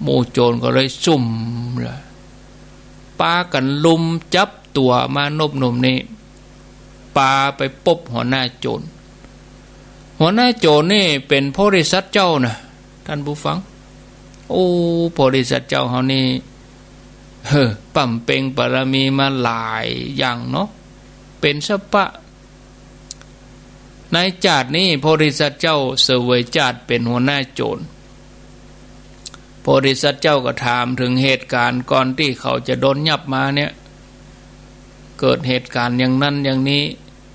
หมู่โจ๋รก็เลยซุ่มเลย ปากั๋นลุมจับตั๋วมานพหนุ่มนี่ ปาไปปบหัวหน้าโจ๋ร หัวหน้าโจ๋รนี่เป๋นโพธิสัตว์เจ้านะ ต้านผู้ฟัง โอ้ โพธิสัตว์เจ้าเฮานี่ เฮ้อ บำเพ็ญบารมีมาหลายอย่างเนาะ เป๋นสปะ ในจาตินี้โพธิสัตว์เจ้าเสวยจาติเป๋นหัวหน้าโจ๋ร โพธิสัตว์เจ้าก็ถามเถิงเหตุก๋ารณ์ก่อนตี้เขาจะโดนยับมาเนี่ย เกิดเหตุก๋ารณ์อย่างนั้นอย่างนี้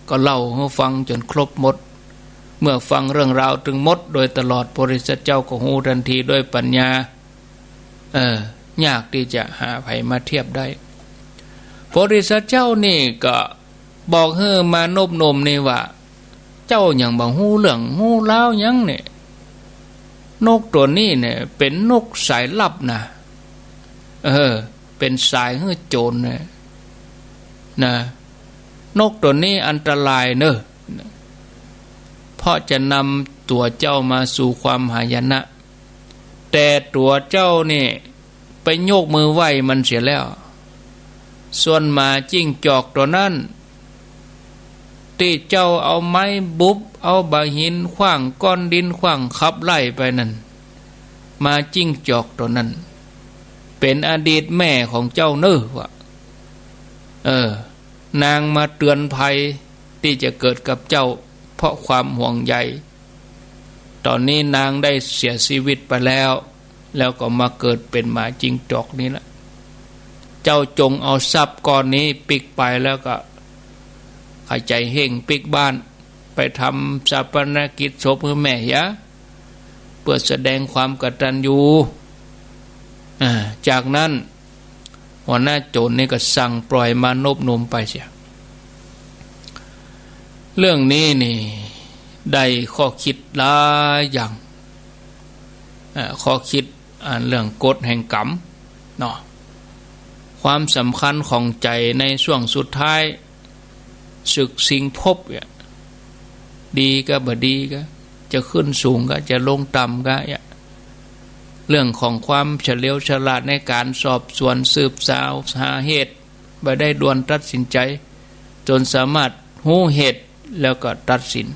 ก็เล่าหื้อฟังจ๋นครบหมด เมื่อฟังเรื่องราวตึงหมดโดยตลอด โพธิสัตว์เจ้าก็ฮู้ตันทีด้วยปัญญา เออ ยากตี้จะหาใผมาเทียบได้ โพธิสัตว์เจ้านี่ก็บอกหื้อมานพหนุ่มนี่ว่า เจ้าหยังบ่ฮู้เรื่องฮู้ราวหยังเนี่ย นกตั๋วนี้เนี่ยเป๋นนกสายลับนะ เออ เป๋นสายหื้อโจ๋รนะ นะ นกตั๋วนี้อันตรายเน่อ เพราะจะนำตั๋วเจ้ามาสู่ความหายนะ แต่ตั๋วเจ้านี่ไปยกมือไหว้มันเสียแล้ว ส่วนหมาจิ้งจอกตั๋วนั้น ตี้เจ้าเอาไม้บุบ เอาบ่าหินขว้าง ก้อนดินขว้าง ขับไล่ไปนั้น หมาจิ้งจอกตั๋วนั้น เป๋นอดีตแม่ของเจ้าเน่อ ว่า เออ นางมาเตือนภัยตี้จะเกิดกับเจ้า เพราะความห่วงใย ต๋อนนี้นางได้เสียชีวิตไปแล้ว แล้วก็มาเกิดเป๋นหมาจิ้งจอกนี่ละ เจ้าจงเอาทรัพย์ก้อนนี้ปิ๊กไป แล้วก็ขยายเฮ่งปิ๊กบ้าน ไปทำฌาปนกิจศพหื้อแม่เหีย เปื้อแสดงความกตัญญู อ่า จากนั้น หัวหน้าโจ๋รนี่ก็สั่งปล่อยมานพหนุ่มไปเสีย เรื่องนี้นี่ได้ข้อคิดหลายอย่าง อ่า ข้อคิดอันเรื่องกฎแห่งกรรมเนาะ ความสำคัญของใจ๋ในช่วงสุดท้าย ศึกชิงภพเนี่ย ดีกาบ่ดีกา จะขึ้นสูงกา จะลงต่ำกาเนี่ย เรื่องของความเฉลียวฉลาดในก๋านสอบสวนสืบสาวหาเหตุ บ่ได้ด่วนตัดสินใจ๋ จ๋นสามารถฮู้เหตุแล้วก็ตัดสิน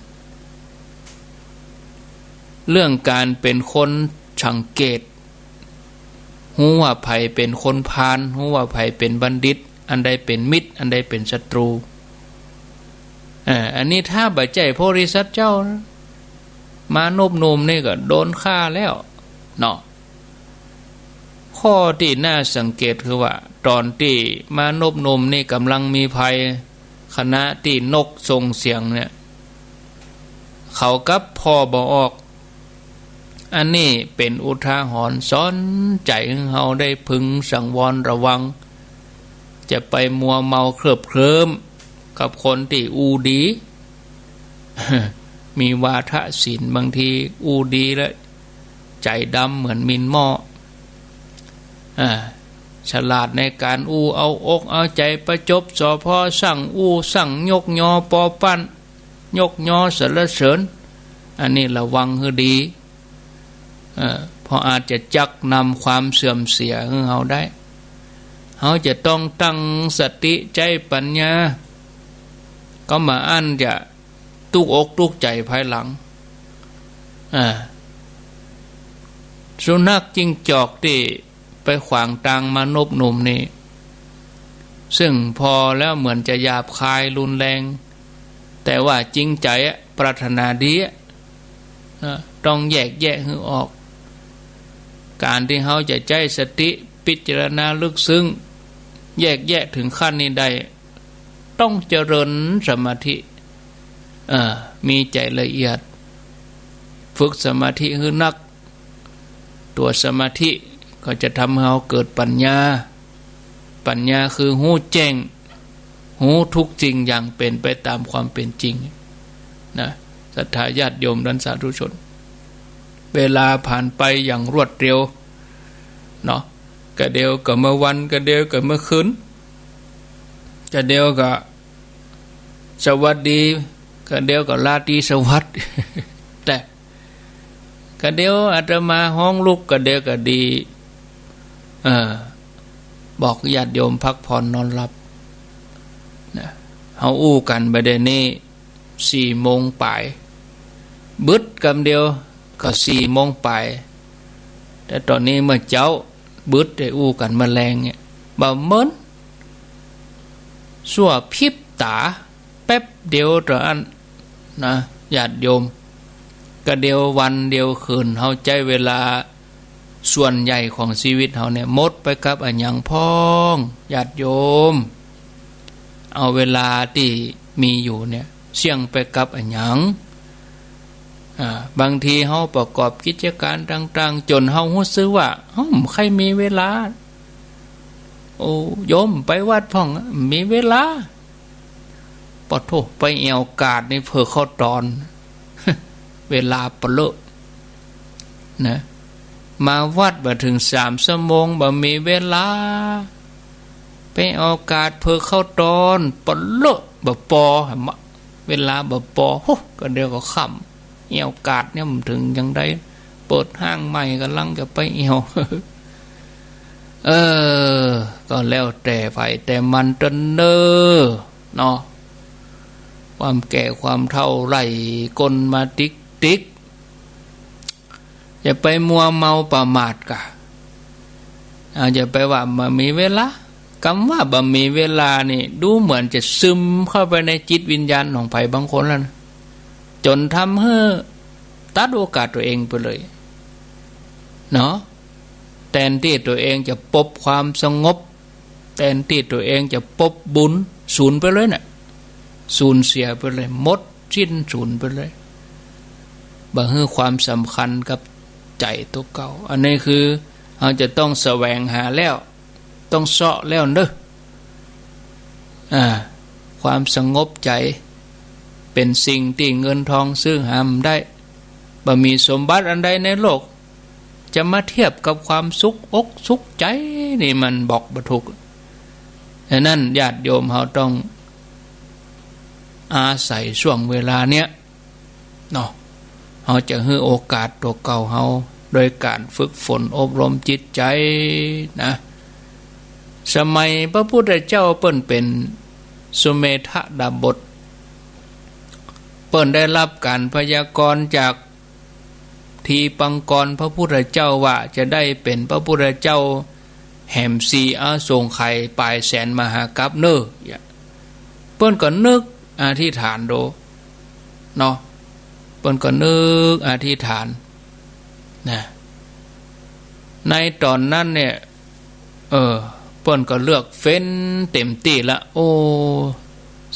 เรื่องก๋านเป๋นคนสังเกต ฮู้ว่าใผเป๋นคนพาล ฮู้ว่าใผเป๋นบัณฑิต อันใดเป๋นมิตร อันใดเป๋นศัตรู๋ อ่า อันนี้ถ้าบ่ใจ้โพธิสัตว์เจ้านะ มานพหนุ่มนี่ก็โดนฆ่าแล้วเนาะ ข้อตี้น่าสังเกตคือว่า ต๋อนตี้มานพหนุ่มนี่ก่ำลังมีภัย ขณะตี้นกส่งเสียงเนี่ย เขากลับผ่อบ่ออก อันนี้เป๋นอุทาหรณ์สอนใจ๋หื้อเฮาได้พึงสังวรระวัง จะไปมัวเมาเคลิบเคลิ้มกับคนตี้อู้ดี มีวาทศิลป์ บางทีอู้ดีแล้วใจ๋ดำเหมือนมินหม้อ อ่า ฉลาดในก๋านอู้ เอาอกเอาใจ๋ ประจบ สอ พอ ซังอู้ ซังยกยอ ปอปั้น ยกยอสรรเสริญ อันนี้ระวังหื้อดี เอ่อ เพราะอาจจะจักนำความเสื่อมเสียหื้อเฮาได้ เฮาจะต้องตั้งสติใจ๊ปัญญา ก็บ่อั้นจะตุ๊กอกตุ๊กใจ๋ภายหลัง อ่า สุนัขจิ้งจอกตี้ไปขวางตางมนุษย์หนุ่มนี่ ซึ่งพอแล้วเหมือนจะหยาบคายรุนแรง แต่ว่าจริงใจ๋อะ ปรารถนาดีอะ นะ ต้องแยกแยะหื้อออก ก๋านตี้เฮาจะใจ๊สติพิจารณาลึกซึ้ง แยกแยะเถิงขั้นนี้ได้ ต้องเจริญสมาธิ เอ่อ มีใจ๋ละเอียด ฝึกสมาธิหื้อนัก ตั๋วสมาธิก็จะทำหื้อเฮาเกิดปัญญา ปัญญาคือฮู้แจ้ง ฮู้ทุกสิ่งอย่างเป๋นไปต๋ามความเป๋นจริง นะ ศรัทธาญาติโยมต้านสาธุชน เวลาผ่านไปอย่างรวดเร็ว เนาะ กะเดี่ยวก็เมื่อวัน กะเดี่ยวก็เมื่อคืน กะเดี่ยวก็สวัสดี กะเดี่ยวก็ราตรีสวัสดิ์ แต่ กะเดี่ยวอาตมาฮ้องลุก กะเดี่ยวก็ดี เออ บอกญาติโยมพักผ่อนนอนหลับ นะ เฮาอู้กั๋นบ่าเดี่ยวนี้สี่โมงป๋าย บึดกำเดียวก็สี่โมงป๋าย แต่ต๋อนนี้เมื่อเจ๊า บึดได้อู้กั๋นเมื่อแลงเนี่ย บ่าเมิน สั่วพริบต๋า แป๊บเดียวเต้าอั้น นะ ญาติโยม กะเดี่ยววันเดี่ยวคืน เฮาใจ๊เวลาส่วนใหญ่ของชีวิตเฮาเนี่ย หมดไปกับอะหยังพ่อง ญาติโยม เอาเวลาตี้มีอยู่เนี่ย เสี้ยงไปกับอะหยัง อ่า บางทีเฮาประกอบกิจก๋านต่างๆ จ๋นเฮาฮู้สึกว่า เฮาบ่ใค่มีเวลา โอ้ โยมไปวัดพ่อง มีเวลา ปะโธ่ ไปแอ่วกาดนี่เผลอเข้าตอน เวลาปะเลอะ นะ มาวัดบ่เถิงสามชั่วโมง บ่มีเวลา ไปแอ่วกาดเผลอเข้าตอน ปะเลอะ บ่ปอ หันมะ เวลาบ่ปอ โฮ กะเดี่ยวก็ค่ำ แอ่วกาดเนี่ยมันเถิงยังได้ เปิดห้างใหม่ก่ำลังจะไปแอ่ว เออ ก็แล้วแต่ใผแต่มันเต๊อะเน่อ เนาะ ความแก่ความเฒ่าไล่ก้นมาติ๊กๆ อย่าไปมัวเมาประมาทก่ะ เอา อย่าไปว่าบ่มีเวลา กำว่าบ่มีเวลานี่ ดูเหมือนจะซึมเข้าไปในจิตวิญญาณของใผบางคนแล้วนะ จ๋นทำหื้อตัดโอกาสตั๋วเองไปเลย เนาะ แตนตี้ตั๋วเองจะปบความสงบ แตนตี้ตั๋วเองจะปบบุญ สูญไปเลยน่ะ สูญเสียไปเลย หมดสิ้นสูญไปเลย บ่หื้อความสำคัญกับใจ๋ตั๋วเก่า อันนี้คือเฮาจะต้องแสวงหาแล้ว ต้องเซาะแล้วเน่อ อ่า ความสงบใจ๋เป๋นสิ่งตี้เงินทองซื้อหาบ่ได้ บ่มีสมบัติอันใดในโลก จะมาเทียบกับความสุขอกสุขใจ๋นี่มันบอกบ่ถูก ฉะนั้นญาติโยมเฮาต้องอาศัยช่วงเวลาเนี่ย เนาะ เฮาจะหื้อโอกาสตั๋วเก่าเฮา โดยก๋านฝึกฝนอบรมจิตใจ๋นะ สมัยพระพุทธเจ้าเปิ้นเป๋นสุเมธดาบส เปิ้นได้ฮับก๋านพยากรณ์จากทีปังกรพระพุทธเจ้าว่าจะได้เป๋นพระพุทธเจ้าแหมสี่อสงไขยป๋ายแสนมหากัปเน่อ เปิ้นก็นึกอธิษฐานดู เนาะ เปิ้นก็นึกอธิษฐาน นะ ในต๋อนนั้นเนี่ย เออ เปิ้นก็เลือกเฟ้นเต๋มตี้ละ โอ้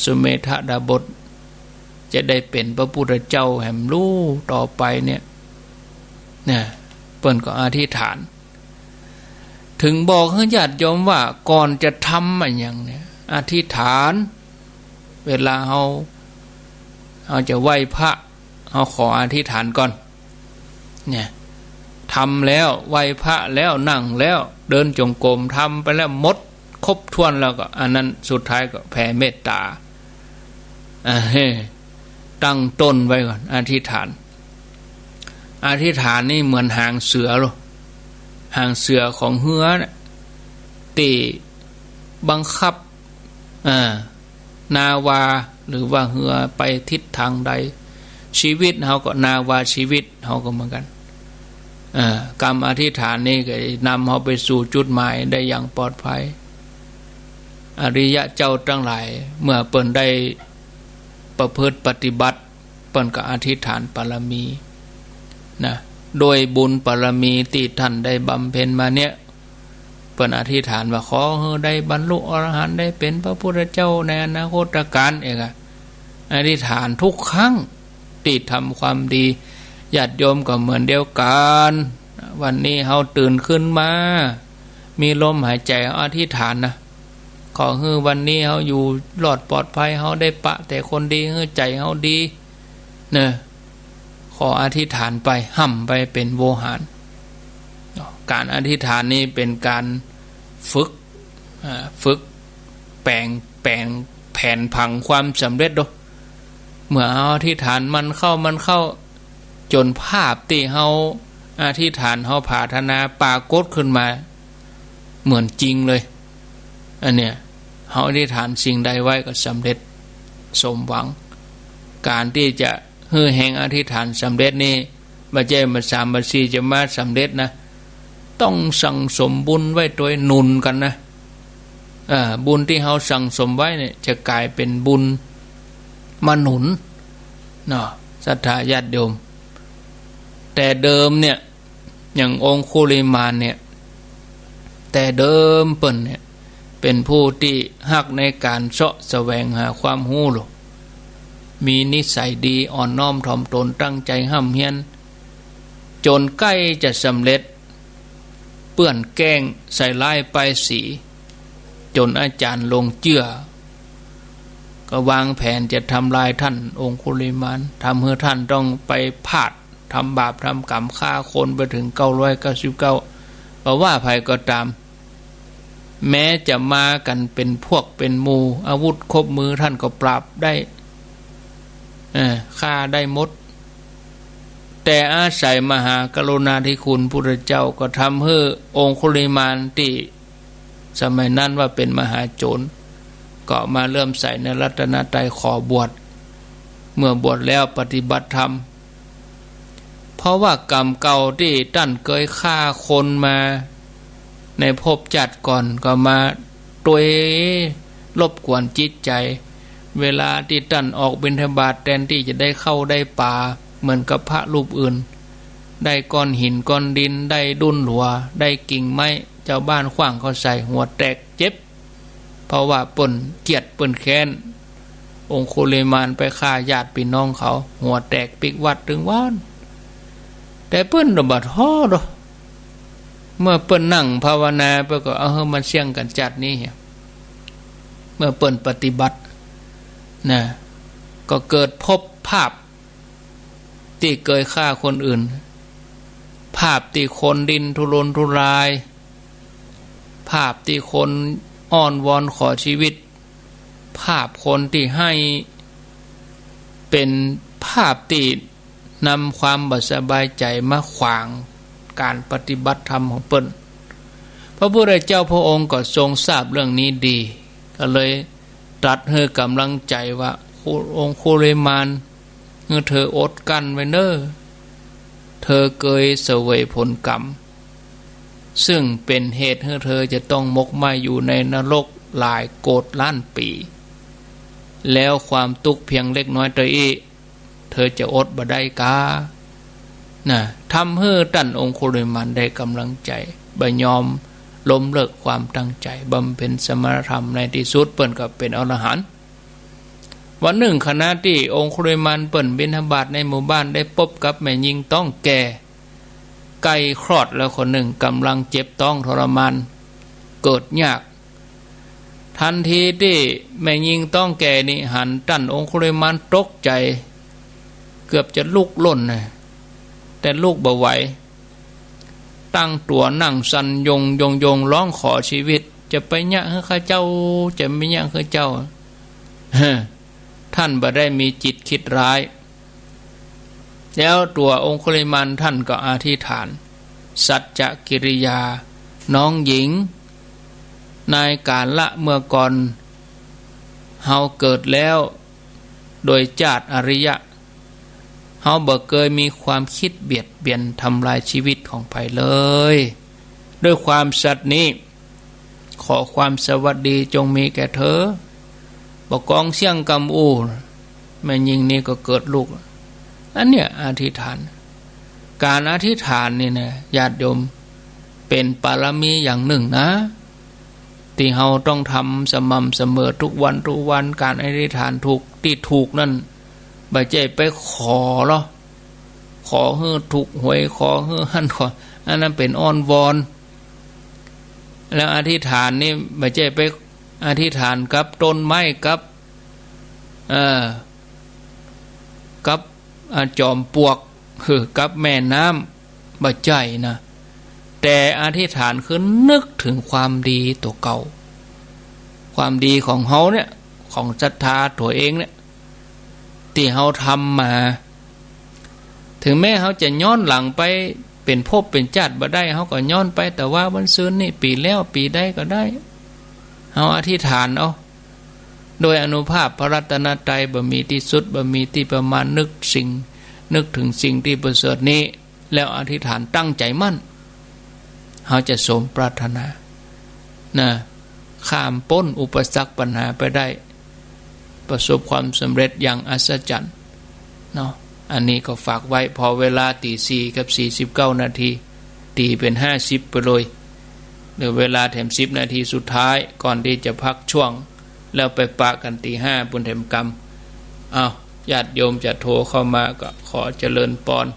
สุเมธดาบส จะได้เป๋นพระพุทธเจ้าแหมลู่ต่อไปเนี่ย นะ เปิ้นก็อธิษฐาน เถิงบอกหื้อญาติโยมว่าก่อนจะทำอะหยังเนี่ย อธิษฐาน เวลาเฮา เฮาจะไหว้พระ เฮาขออธิษฐานก่อน เนี่ย ทำแล้ว ไหว้พระแล้ว นั่งแล้ว เดินจงกรม ทำไปแล้วหมดครบถ้วนแล้วก็ อันนั้นสุดท้ายก็แผ่เมตตา อ่า ตั้งต้นไว้ก่อน อธิษฐาน อธิษฐานนี่เหมือนหางเสือโล หางเสือของเฮือน่ะ ตี้บังคับ อ่า นาวาหรือว่าเฮือไปทิศทางใด ชีวิตเฮาก็นาวาชีวิตเฮาก็เหมือนกั๋น อ่า กำอธิษฐานนี่ก็นำเฮาไปสู่จุดหมายได้อย่างปลอดภัย อริยะเจ้าตังหลาย เมื่อเปิ้นได้ประพฤติปฏิบัติ เปิ้นก็อธิษฐานบารมีนะ โดยบุญบารมีตี้ต้านได้บำเพ็ญมาเนี่ย เปิ้นอธิษฐานว่า ขอหื้อได้บรรลุอรหันต์ ได้เป๋นพระพุทธเจ้าในอนาคตกาล เอกอะ อธิษฐานทุกครั้งตี้ทำความดี ญาติโยมก็เหมือนเดียวกั๋น วันนี้เฮาตื่นขึ้นมา มีลมหายใจ๋ อธิษฐานนะ ขอหื้อวันนี้เฮาอยู่รอดปลอดภัย เฮาได้ปะแต่คนดี หื้อใจ๋เฮาดี เนาะ ขออธิษฐานไป ฮ่ำไปเป๋นโวหาร ก๋านอธิษฐานนี่เป๋นก๋านฝึก อ่า ฝึกแป๋ง แป๋งแผนผังความสำเร็จโด เมื่อเฮาอธิษฐานมันเข้า มันเข้า จ๋นภาพตี้เฮาอธิษฐาน เฮาผาถนาปรากฏขึ้นมา เหมือนจริงเลย อันเนี้ย เฮาอธิษฐานสิ่งใดไว้ก็สำเร็จสมหวัง ก๋านตี้จะหื้อแฮงอธิษฐานสำเร็จนี่ บ่ใจ้มาสามมาสี่จะมาสำเร็จนะ ต้องสั่งสมบุญไว้ตวยหนุนกั๋นนะ อ่า บุญตี้เฮาสั่งสมไว้เนี่ยจะก๋ายเป๋นบุญมาหนุน เนาะ ศรัทธาญาติโยม แต่เดิมเนี่ย อย่างองคุลิมานเนี่ย แต่เดิมเปิ้นเนี่ย เป๋นผู้ตี้ฮักในก๋านเซาะแสวงหาความฮู้โล มีนิสัยดี อ่อนน้อมถ่อมตน ตั้งใจ๋ฮ่ำเฮียน จ๋นใก้จะสำเร็จ เปื้อนแกล้งใส่ร้ายป้ายสี จ๋นอาจ๋ารย์หลงเจื้อ ก็วางแผนจะทำลายต้านองคุลิมาน ทำหื้อต้านต้องไปพลาด ทำบาปทำก๋รรม ฆ่าคนไปเถิงเก้าร้อยเก้าสิบเก้า บ่ว่าใผก็ต๋าม แม้จะมากั๋นเป๋นพวกเป๋นหมู่ อาวุธครบมือต้านก็ปราบได้ เออ ฆ่าได้หมด แต่อาศัยมหากรุณาธิคุณพุทธเจ้า ก็ทำหื้อองคุลิมานตี้สมัยนั้นว่าเป๋นมหาโจร ก็มาเลื่อมใสในรัตนตรัย ขอบวช เมื่อบวชแล้วปฏิบัติธรรม เพราะว่ากรรมเก่าตี้ต้านเกยฆ่าคนมาในภพจาติก่อน ก็มาตวยรบกวนจิตใจ๋ เวลาตี้ต้านออกบิณฑบาต แตนตี้จะได้ข้าวได้ป๋าเหมือนกับพระรูปอื่น ได้ก้อนหินก้อนดิน ได้ดุ้นหลัว ได้กิ่งไม้ จาวบ้านขว้างเข้าใส่ หัวแตกเจ็บ เพราะว่าเปิ้นเกลียดเปิ้นแค้น องคุลิมานไปฆ่าญาติปี้น้องเขา หัวแตกปิ๊กวัดตึงวาน แต่เปิ้นน่ะบ่ท้อดอก เมื่อเปิ้นนั่งภาวนา เปิ้นก็เอาหื้อมันเสี้ยงกั๋นจาตินี้ เมื่อเปิ้นปฏิบัตินะ ก็เกิดพบภาพตี้เกยฆ่าคนอื่น ภาพตี้คนดิ้นทุรนทุราย ภาพตี้คนอ้อนวอนขอชีวิต ภาพคนตี้ไห้ เป๋นภาพตี้นำความบ่สบายใจ๋มาขวางก๋านปฏิบัติธรรมของเปิ้น พระพุทธเจ้าพระองค์ก็ทรงทราบเรื่องนี้ดี ก็เลยตรัสหื้อก๋ำลังใจ๋ว่า องคุลิมาน หื้อเธออดกลั้นไว้เน่อ เธอเกยเสวยผลกรรม ซึ่งเป๋นเหตุหื้อเธอจะต้องหมกไหม้อยู่ในนรกหลายโกติล้านปี๋ แล้วความตุ๊กข์เพียงเล็กน้อยเต้าอี้ เธอจะอดบ่ได้กา นะ ทำหื้อต้านองคุลิมานได้ก๋ำลังใจ๋ บ่ยอมล้มเลิกความตั้งใจ๋ บำเพ็ญสมณธรรม ในตี้สุดเปิ้นก็เป๋นอรหันต์ วันนึ่งขณะตี้องคุลิมานเปิ้นบิณฑบาตในหมู่บ้าน ได้ปบกับแม่ญิงต๊องแก่ ใก้คลอดแล้วคนนึ่ง ก๋ำลังเจ็บต๊องทรมาน เกิดยาก ตันทีตี้แม่ญิงต๊องแก่นี้หันต้านองคุลิมานตกใจ๋ เกือบจะลุกล่นนะ แต่ลุกบ่ไหว ตั้งตั๋วนั่งสั่นโยงโยงโยง ฮ้องขอจีวิต จะไปเยียะหื้อข้าเจ้า จะไปเยียะหื้อเจ้า ท่านบ่ได้มีจิตคิดร้าย แล้วตั๋วองคุลิมานท่านก็อธิษฐาน สัจจกิริยา น้องหญิง ในกาละเมื่อก่อน เฮาเกิดแล้วโดยจาติอริยะ เฮาบ่เกยมีความคิดเบียดเบียนทำลายจีวิตของใผเลย ด้วยความสัตย์นี้ ขอความสวัสดีจงมีแก่เธอ บ่กองเสี้ยงกำอู้ แม่ญิงนี่ก็เกิดลูก อันเนี้ยอธิษฐาน ก๋านอธิษฐานนี่นะ ญาติโยม เป๋นปารมีอย่างนึ่งนะ ตี้เฮาต้องทำสม่ำเสมอทุกวันทุกวัน ก๋านอธิษฐานถูก ตี้ถูกนั่น บ่ใจ้ไปขอลอ ขอหื้อถูกหวย ขอหื้อหั้นขอ อันนั้นเป๋นอ้อนวอน แล้วอธิษฐานนี่บ่ใจ้ไปอธิษฐานกับต้นไม้ กับ เอ่อ กับ อ่า จอมปลวก หือ กับแม่น้ำ บ่ใจ้นะ แต่อธิษฐานคือนึกเถิงความดีตั๋วเก่า ความดีของเฮาเนี่ย ของศรัทธาตั๋วเองเนี่ย ตี้เฮาทำมา เถิงแม้เฮาจะย้อนหลังไปเป๋นภพเป๋นจาติบ่ได้ เฮาก็ย้อนไป แต่ว่าวันซืนนี่ ปี๋แล้ว ปี๋ใดก็ได้ เฮาอธิษฐานเอา โดยอานุภาพพระรัตนตรัย บ่มีตี้สุด บ่มีตี้ประมาณ นึกสิ่ง นึกเถิงสิ่งตี้ประเสริฐนี้ แล้วอธิษฐานตั้งใจ๋มั่น เฮาจะสมปรารถนา นะ ข้ามป๊นอุปสรรคปัญหาไปได้ ประสบความสำเร็จอย่างอัศจรรย์ เนาะ อันนี้ก็ฝากไว้ พอเวลาตี๋สี่กับสี่สิบเก้านาที ตี๋เป๋นห้าสิบไปเลย เหลือเวลาแถมสิบนาทีสุดท้าย ก่อนตี้จะพักช่วง แล้วไปปะกั๋นตี๋ห้าปู๊นแถมกำ อ้าว ญาติโยมจะโทรเข้ามาก็ขอเจริญปอน